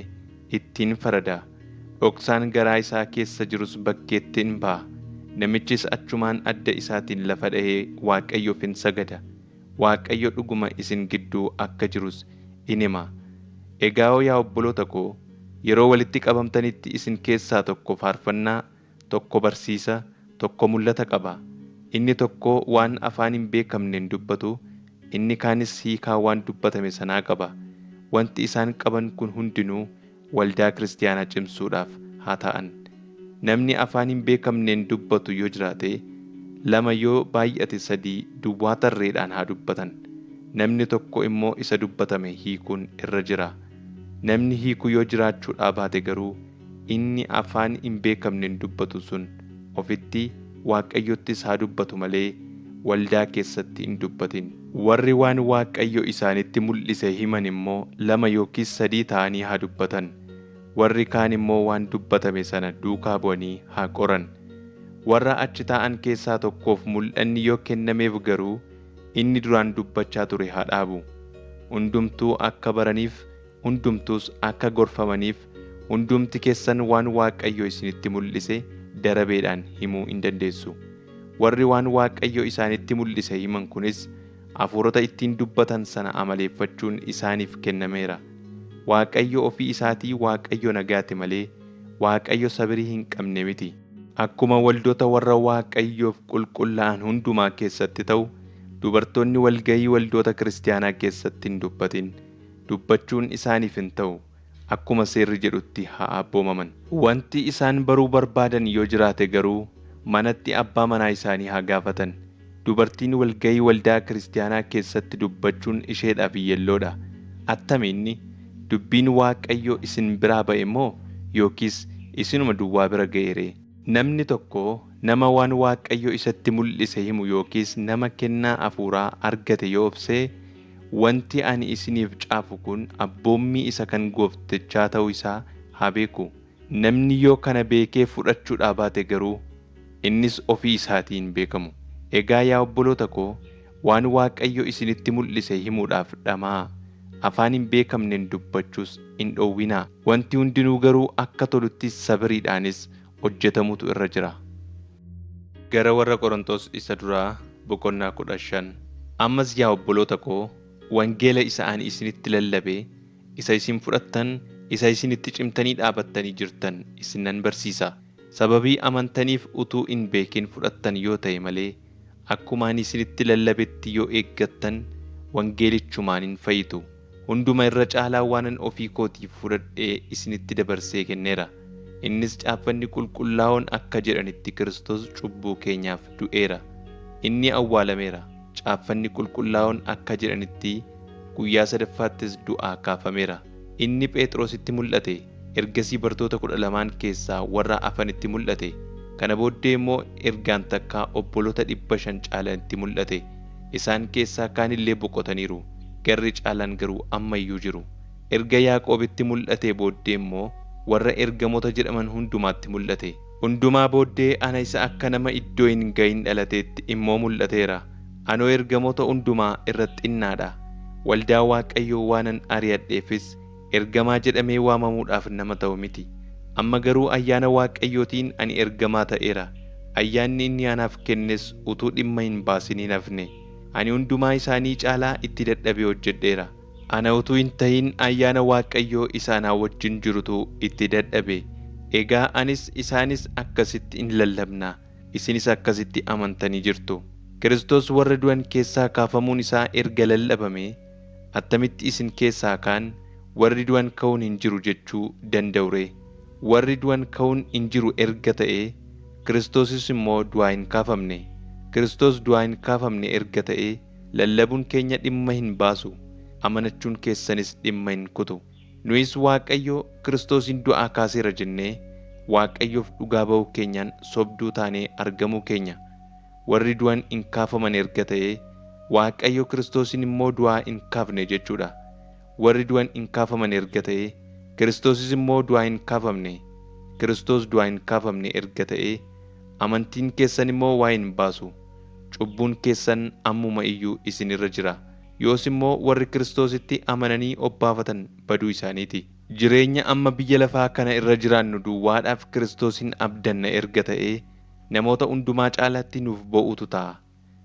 ittiin farada. Dhoksaan garaa isaa keessa jirus bakkeetti in ba'a. Namichis achumaan adda isaatiin lafa dha'ee Waaqayyoof in sagada. Waaqayyo dhuguma isin gidduu akka jirus in hima. Egaa yaa obboloota koo, yeroo walitti qabamtanitti isin keessaa tokko faarfannaa, tokko barsiisa, tokko mul'ata qaba. Inni tokko waan afaan hin beekamneen dubbatu, inni kaanis hiikaa waan dubbatame sanaa qaba. Wanti isaan qaban kun hundinuu waldaa kiristaanaa cimsuudhaaf haa ta'an. Namni afaan hin beekamneen dubbatu yoo jiraate, lama yoo baay'ate sadii duwwaa tarreedhaan haa dubbatan. Namni tokko immoo isa dubbatame hiikuun irra jira. Namni hiiku yoo jiraachuudhaa baate garuu inni afaan hin beekamneen dubbatu sun ofitti Waaqayyottis haa dubbatu malee waldaa keessatti hin dubbatin. Warri waan Waaqayyo isaanitti mul'ise himan immoo lama yookiis sadii ta'anii haa dubbatan. Warri kaan immoo waan dubbatame sana duukaa bu'anii haa qoran. Warra achi taa'an keessaa tokkoof mul'anni yoo kennameef garuu inni duraan dubbachaa ture haa dhaabu. Hundumtuu akka baraniif, hundumtuus akka gorfamaniif hundumti keessan waan Waaqayyo isinitti mul'ise darabeedhaan himuu in dandeessu. Warri waan Waaqayyo isaanitti mul'ise himan kunis hafuurota ittiin dubbatan sana amaleeffachuun isaaniif kennameera. Waaqayyo ofii isaatii Waaqayyo nagaati malee Waaqayyo sabirii hin qabne miti. Akkuma waldoota warra Waaqayyoof qulqullaa'an hundumaa keessatti ta'u, dubartoonni walga'ii waldoota kiristaanaa keessatti hin dubbatin. Dubbachuun isaaniif hin ta'u. Akkuma seerri jedhutti haa abboomaman. Wanti isaan baruu barbaadan yoo jiraate garuu manatti abbaa manaa isaanii haa gaafatan. Dubartiin walga'ii waldaa kiristaanaa keessatti dubbachuun isheedhaaf yelloodha. Attami inni? Dubbiin Waaqayyoo isin biraa ba'e moo yookiis isinuma duwwaa bira ga'e ree? Namni tokko nama waan Waaqayyo isatti mul'ise himu yookiis nama kennaa hafuuraa argate yoo obsee, wanti ani isiniif caafu kun abboommii isa kan gooftichaa ta'uu isaa haa beeku. Namni yoo kana beekee fudhachuudhaa baate garuu innis ofii isaatii hin beekamu. Egaa yaa obboloota koo, waan Waaqayyo isinitti mul'ise himuudhaaf dhama'aa. Afaan hin beekamneen dubbachuus hin dhowwinaa. Wanti hundinuu garuu akka tolutti sabiriidhaanis hojjetamutu irra jira. Gara warra Qorontos isa duraa boqonnaa 15. Ammas yaa obboloota koo, wangeela isa ani isinitti lallabe, isa isin fudhattan, isa isin itti cimtanii dhaabattanii jirtan isin nan barsiisa. Sababii amantaniif utuu hin beekin fudhattan yoo ta'e malee, akkuma ani isinitti lallabetti yoo eeggattan wangeelichumaan hin fayyitu. Hunduma irra caalaa waanan ofii kootii fudhadhee isinitti dabarsee kenneera. Innis caaffanni qulqullaa'oon akka jedhanitti Kiristoos cubbuu keenyaaf du'eera. Inni awwaalameera. Caaffanni qulqullaa'oon akka jedhanitti guyyaa sadaffaattis du'aa kaafameera. Inni Phexrositti mul'ate. Ergasii bartoota 12n keessaa warra hafanitti mul'ate. Kana booddee immoo ergaan takkaa obboloota 500 caalanitti mul'ate. Isaan keessaa kaan illee boqotaniiru. Garri caalaan garuu amma iyyuu jiru. Erga Yaaqoobitti mul'atee booddee immoo warra ergamoota jedhaman hundumaatti mul'ate. Hundumaa booddee ana isa akka nama iddoo hin ga'in dhalateetti immoo mul'ateera. Anoo ergamoota hundumaa irra xinnaa dha. Waldaa Waaqayyoo waanan ari'adheefis ergamaa jedhamee waamamuudhaaf nama ta'u miti. Amma garuu ayyaana Waaqayyootiin ani ergamaa ta'eera. Ayyaanni inni anaaf kennes utuu dhimma hin baasin hin hafne. Ani hundumaa isaanii caalaa itti dadhabee hojjedheera. Ana utuu hin ta'in ayyaana Waaqayyoo isa anaa wajjin jirutu itti dadhabe. Egaa anis isaanis akkasitti in lallabna, isinis akkasitti amantanii jirtu. Kiristoos warra du'an keessaa kaafamuun isaa erga lallabamee, attamitti isin keessaa kaan, Warri du'an ka'uun hin jiru jechuu danda'u ree? Warri du'an ka'uun hin jiru erga ta'ee, Kiristoosis immoo du'aa hin kaafamne. Kiristoos du'aa hin kaafamne erga ta'ee, lallabuun keenya dhimma hin baasu, amanachuun keessanis dhimma hin kutu. Nuyis Waaqayyo Kiristoosiin du'aa kaaseera jennee, Waaqayyoof dhugaa ba'uu keenyaan sobduu taanee argamuu keenya. Warri du'an hin kaafaman erga ta'ee, Waaqayyo Kiristoosiin immoo du'aa hin kaafne jechuu dha. Warri du'an hin kaafaman erga ta'ee, Kiristoosis immoo du'aa hin kaafamne. Kiristoos du'aa hin kaafamne erga ta'ee, amantiin keessan immoo waa hin baasu. Cubbuun keessan ammuma iyyuu isin irra jira. Yoos immoo warri Kiristoositti amananii obbaafatan baduu isaanii ti. Jireenya amma biyya lafaa kana irra jiraannu duwwaadhaaf Kiristoosin abdanna erga ta'ee, namoota hundumaa caalaatti nuuf boo'uutu ta'a.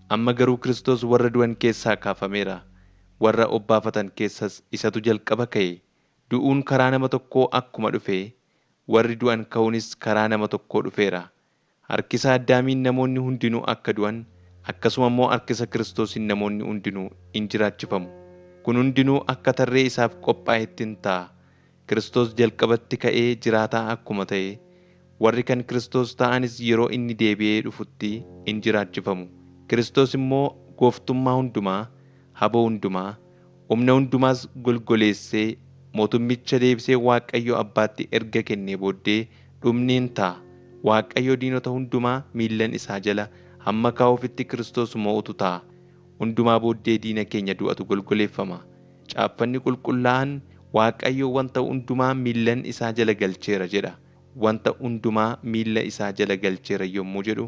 Amma garuu Kiristoos warra du'an keessaa kaafameera. Warra obbaafatan keessas isatu jalqaba ka'e. Du'uun karaa nama tokkoo akkuma dhufe, warri du'an ka'uunis karaa nama tokkoo dhufeera. Harkisa Addaamiin namoonni hundinuu akka du'an, akkasuma immoo harkisa Kiristoosiin namoonni hundinuu in jiraachifamu. Kun hundinuu akka tarree isaaf qophaa'etti in ta'a. Kiristoos jalqabatti ka'ee jiraataa akkuma ta'e, warri kan Kiristoos ta'anis yeroo inni deebi'ee dhufutti in jiraachifamu. Kiristoos immoo gooftummaa hundumaa, haboo hundumaa, humna hundumaas golgoleessee, mootummicha deebisee Waaqayyo abbaatti erga kennee booddee dhumni in ta'a. Waaqayyo diinota hundumaa miillan isaa jala hamma kaa'uufitti Kiristoos mo'utu ta'a. Hundumaa booddee diina keenya du'atu golgoleeffama. Caaffanni qulqullaa'aan, Waaqayyo wanta hundumaa miillan isaa jala galcheera jedha. Wanta hundumaa miilla isaa jala galcheera yommuu jedhu,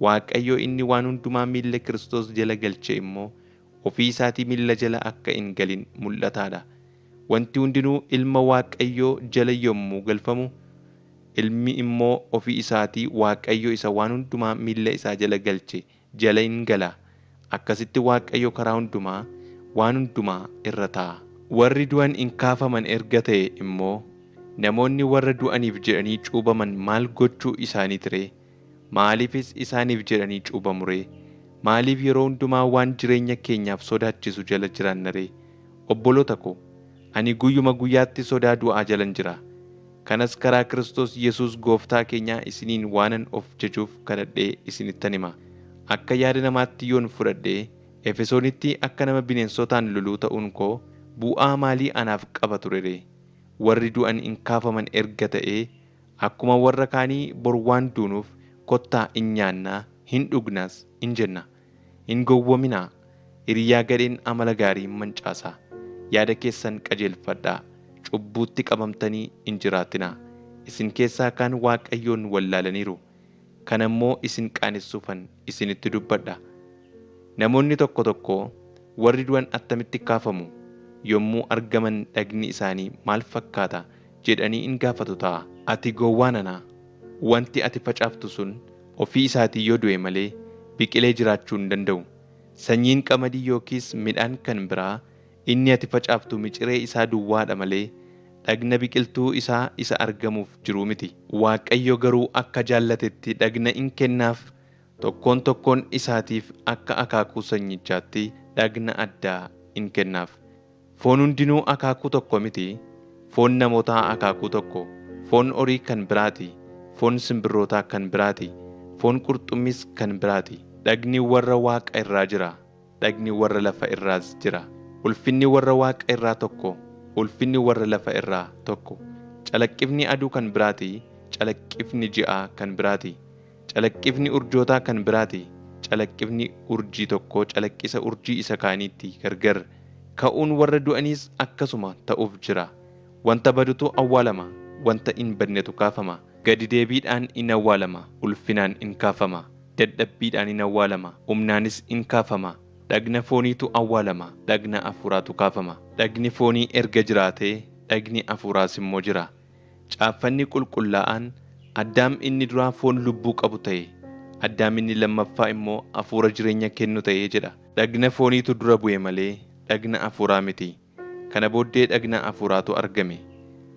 Waaqayyo inni waan hundumaa miilla Kiristoos jala galche immoo ofii isaatii miilla jala akka hin galin mul'ataa dha. Wanti hundinuu ilma Waaqayyoo jala yommuu galfamu, ilmi immoo ofii isaatii Waaqayyo isa waan hundumaa miilla isaa jala galche jala in gala, akkasitti Waaqayyo karaa hundumaa waan hundumaa irra ta'a. Warri du'an in kaafaman erga ta'e immoo, namoonni warra du'aniif jedhanii cuubaman maal gochuu isaaniiti ree? Maaliifis isaaniif jedhanii cuubamu ree? Maaliif yeroo hundumaa waan jireenya keenyaaf sodaachisu jala jiraanna ree? Obboloota ko, ani guyyuma guyyaatti sodaa du'aa jalan jira. Kanas karaa Kiristoos Yesuus gooftaa keenyaa isiniin waanan of jajuuf kadhadhee isinittan hima. Akka yaada namaatti yoon fudhadhe, Efesoonitti akka nama bineensotaan loluu ta'uun koo bu'aa maalii anaaf qaba ture ree? Warri du'an hin kaafaman erga ta'ee akkuma warra kaanii bor waan duunuuf kottaa in nyaannaa hin dhugnaas in jenna. Hin gowwominaa. Hiriyaa gadheen amala gaarii hin mancaasaa. Yaada keessan qajeelfadhaa. Cubbuutti qabamtanii hin jiraatinaa. Isin keessaa kaan Waaqayyoon wallaalaniiru. Kana immoo isin qaanessuufan isinitti dubbadha. Namoonni tokko tokko warri du'an attamitti kaafamu? Yommuu argaman dhagni isaanii maal fakkaata? Jedhanii in gaafatu ta'a. Ati gowwaa nana, wanti ati facaaftu sun ofii isaatii yoo du'e malee biqilee jiraachuu hin danda'u. Sanyiin qamadii yookiis midhaan kan biraa inni ati facaaftu miciree isaa duwwaadha malee dhagna biqiltuu isaa isa argamuuf jiruu miti. Waaqayyo garuu akka jaallatetti dhagna in kennaaf, tokkoon tokkoon isaatiif akka akaakuu sanyichaatti dhagna addaa in kennaaf. Foon hundinuu akaakuu tokko miti. Foon namootaa akaakuu tokko, foon horii kan biraati, foon simbirrootaa kan biraati, foon qurxummiis kan biraati. Dhagni warra waaqa irraa jira, dhagni warra lafa irraas jira. Ulfinni warra waaqa irraa tokko, ulfinni warra lafa irraa tokko. Calaqqifni aduu kan biraati, calaqqifni ji'aa kan biraati. Calaqqifni urjootaa kan biraati. Calaqqifni urjii tokko calaqqisa urjii isa kaaniitti gargar. Ka'uun warra du'aniis akkasuma ta'uuf jira. Wanta badutu awwaalama, wanta hin badnetu kaafama. Gadi deebiidhaan in awwaalama, ulfinaan in kaafama. Dadhabbiidhaan in awwaalama, humnaanis in kaafama. Dhagna fooniitu awwaalama, dhagna hafuuraatu kaafama. Dhagni foonii erga jiraatee, dhagni hafuuraas immoo jira. Caaffanni qulqullaa'aan Addaam inni duraa foon lubbuu qabu ta'e, Addaam inni lammaffaa immoo hafuura jireenya kennu ta'e jedha. Dhagna fooniitu dura bu'e malee dhagna hafuuraa miti. Kana booddee dhagna hafuuraatu argame.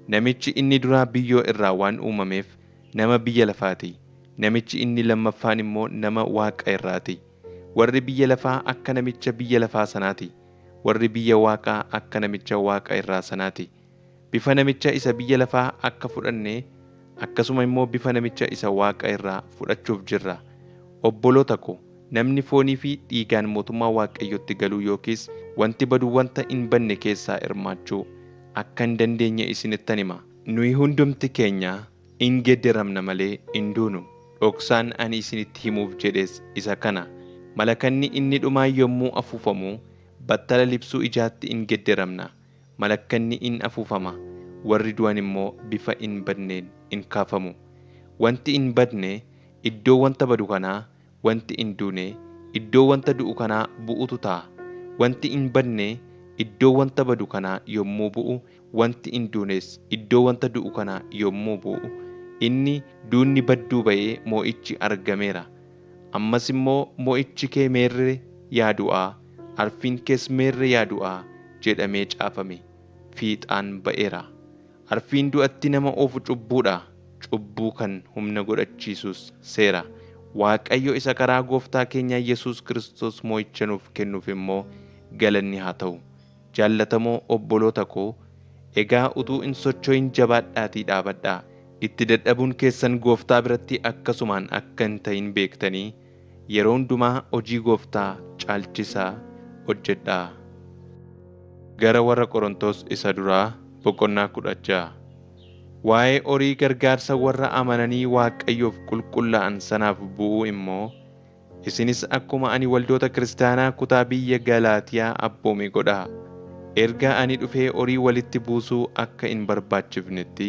Namichi inni duraa biyyoo irraa waan uumameef nama biyya lafaati. Namichi inni lammaffaan immoo nama waaqa irraati. Warri biyya lafaa akka namicha biyya lafaa sanaati. Warri biyya waaqaa akka namicha waaqa irraa sanaati. Bifa namicha isa biyya lafaa akka fudhanne akkasuma immoo bifa namicha isa waaqa irraa fudhachuuf jirra. Obboloota ko, namni foonii fi dhiigaan mootummaa Waaqayyootti galuu yookiis wanti badu wanta hin badne keessaa hirmaachuu akka hin dandeenye isinittan hima. Nuyi hundumti keenya in gedderamna malee hin duunu. Dhoksaan ani isinitti himuuf jedhes isa kana. Malakanni inni dhumaa yommuu afuufamu battala libsuu ijaatti in gedderamna. Malakkanni in afuufama, warri du'an immoo bifa hin badneen in kaafamu. Wanti hin badne iddoo wanta badu kanaa, wanti hin duune iddoo wanta du'u kanaa bu'utu ta'a. Wanti hin badne iddoo wanta badu kanaa yommuu bu'u, wanti hin duunes iddoo wanta du'u kanaa yommuu bu'u, inni duunni badduu ba'ee mo'ichi argameera. Ammas immoo mo'ichi kee meerre yaa du'aa, arfiin kees meerre yaa du'aa jedhamee caafame fiixaan ba'eera. Arfiin du'atti nama oofu cubbuudha. Cubbuu kan humna godhachiisus seera. Waaqayyo isa karaa gooftaa keenya Yesuus Kiristoos mo'icha nuuf kennuuf immoo galanni haa ta'u. Jaallatamoo obboloota koo, egaa utuu hin socho'in jabaadhaatii dhaabadhaa. Itti dadhabuun keessan gooftaa biratti akkasumaan akka hin ta'in beektanii yeroo hundumaa hojii gooftaa caalchisaa hojjedhaa. Gara warra Qorontos isa duraa boqonnaa 16. Waa'ee horii gargaarsa warra amananii Waaqayyoof qulqullaa'an sanaaf bu'uu immoo isinis akkuma ani waldoota kiristaanaa kutaa biyya Galaatiyaa abboome godhaa. Erga ani dhufee horii walitti buusuu akka hin barbaachifnetti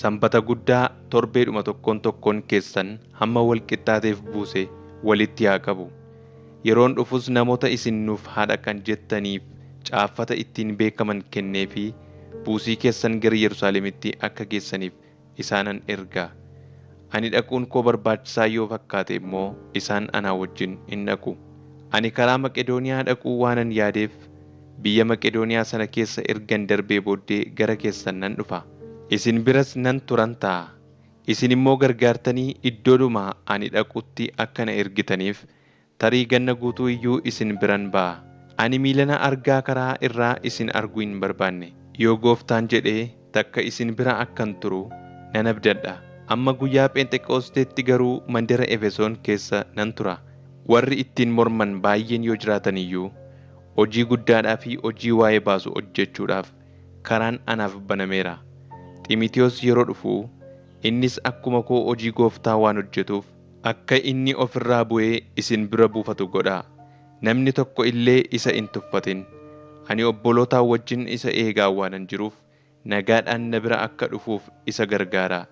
sanbata guddaa torbeedhuma tokkoon tokkoon keessan hamma wal qixxaateef buuse walitti haa qabu. Yeroon dhufus namoota isin nuuf haa dhaqan jettaniif caaffata ittiin beekaman kenneefii buusii keessan gara Yerusaalemitti akka geessaniif isaanan erga. Ani dhaquun koo barbaachisaa yoo fakkaate immoo isaan anaa wajjin hin dhaqu. Ani karaa Maqedooniyaa dhaquu waanan yaadeef biyya Maqedooniyaa sana keessa ergan darbee booddee gara keessan nan dhufa. Isin biras nan turan ta'a. Isin immoo gargaartanii iddoodhuma ani dhaqutti akka na ergitaniif tarii ganna guutuu iyyuu isin biran ba'a. Ani miilana argaa karaa irraa isin arguu hin barbaanne. Yoo gooftaan jedhee takka isin bira akkan turu nan abdadha. Amma guyyaa Pheenxeqoosteetti garuu mandara Efesoon keessa nan tura. Warri ittiin morman baay'een yoo jiraatan iyyuu hojii guddaadhaa fi hojii waa'ee baasu hojjechuudhaaf karaan anaaf banameera. Xiimotewos yeroo dhufu innis akkuma koo hojii Gooftaa waan hojjetuuf akka inni of irraa bu'ee isin bira buufatu godhaa. Namni tokko illee isa hin tuffatin. Ani obbolootaa wajjin isa eegaa waanan jiruuf nagaadhaan na bira akka dhufuuf isa gargaaraa.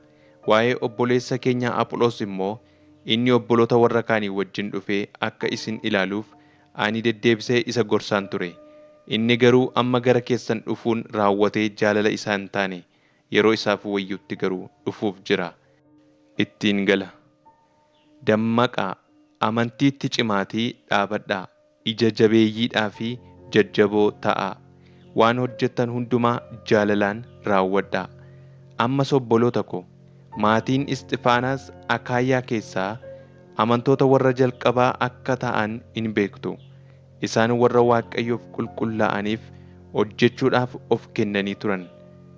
Waa'ee obboleessa keenya Apholoos immoo inni obboloota warra kaanii wajjin dhufee akka isin ilaaluuf ani deddeebisee isa gorsaan ture. Inni garuu amma gara keessan dhufuun raawwatee jaalala isaa hin taane, yeroo isaaf wayyutti garuu dhufuuf jira. Ittiin gala. Dammaqaa, amantiitti cimaatii dhaabadhaa, ija jabeeyyiidhaa fi jajjaboo ta'aa. Waan hojjettan hundumaa jaalalaan raawwadhaa. Ammas obboloota ko, maatiin Isxifaanaas Akaayaa keessaa amantoota warra jalqabaa akka ta'an in beektu. Isaan warra Waaqayyoof qulqullaa'aniif hojjechuudhaaf of kennanii turan.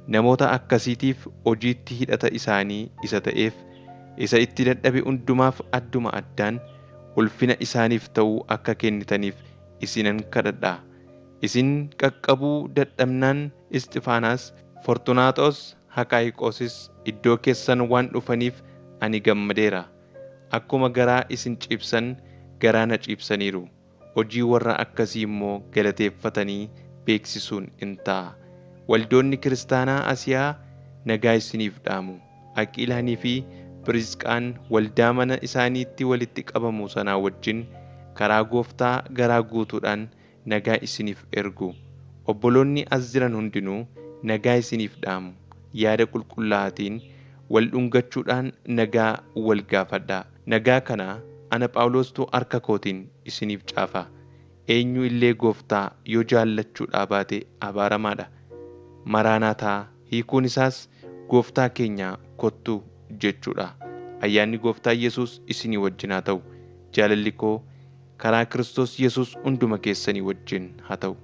Namoota akkasiitiif hojiitti hidhata isaanii isa ta'eef, isa itti dadhabe hundumaaf adduma addaan ulfina isaaniif ta'uu akka kennitaniif isinan kadhadha. Isin qaqqabuu dadhabnaan Isxifaanaas, Fortunaaxoos, Haqaayiqoosis iddoo keessan waan dhufaniif ani gammadeera. Akkuma garaa isin ciibsan garaa na ciibsaniiru. Hojii warra akkasii immoo galateeffatanii beeksisuun in ta'a. Waldoonni kiristaanaa Asiyaa nagaa isiniif dhaamu. Aqiilaanii fi Phirisqaan waldaa mana isaaniitti walitti qabamu sanaa wajjin karaa Gooftaa garaa guutuudhaan nagaa isiniif ergu. Obboloonni as jiran hundinuu nagaa isiniif dhaamu. Yaada qulqullaa'aatiin wal dhungachuudhaan nagaa wal gaafadhaa. Nagaa kana ana Phaawulostu harka kootiin isiniif caafa. Eenyu illee Gooftaa yoo jaallachuudhaa baate abaaramaadha. Maraanaataa hiikuun isaas Gooftaa keenya kottu jechuudha. Ayyaanni Gooftaa Yesuus isinii wajjin haa ta'u. Jaalalli koo karaa Kiristoos Yesuus hunduma keessanii wajjin haa ta'u.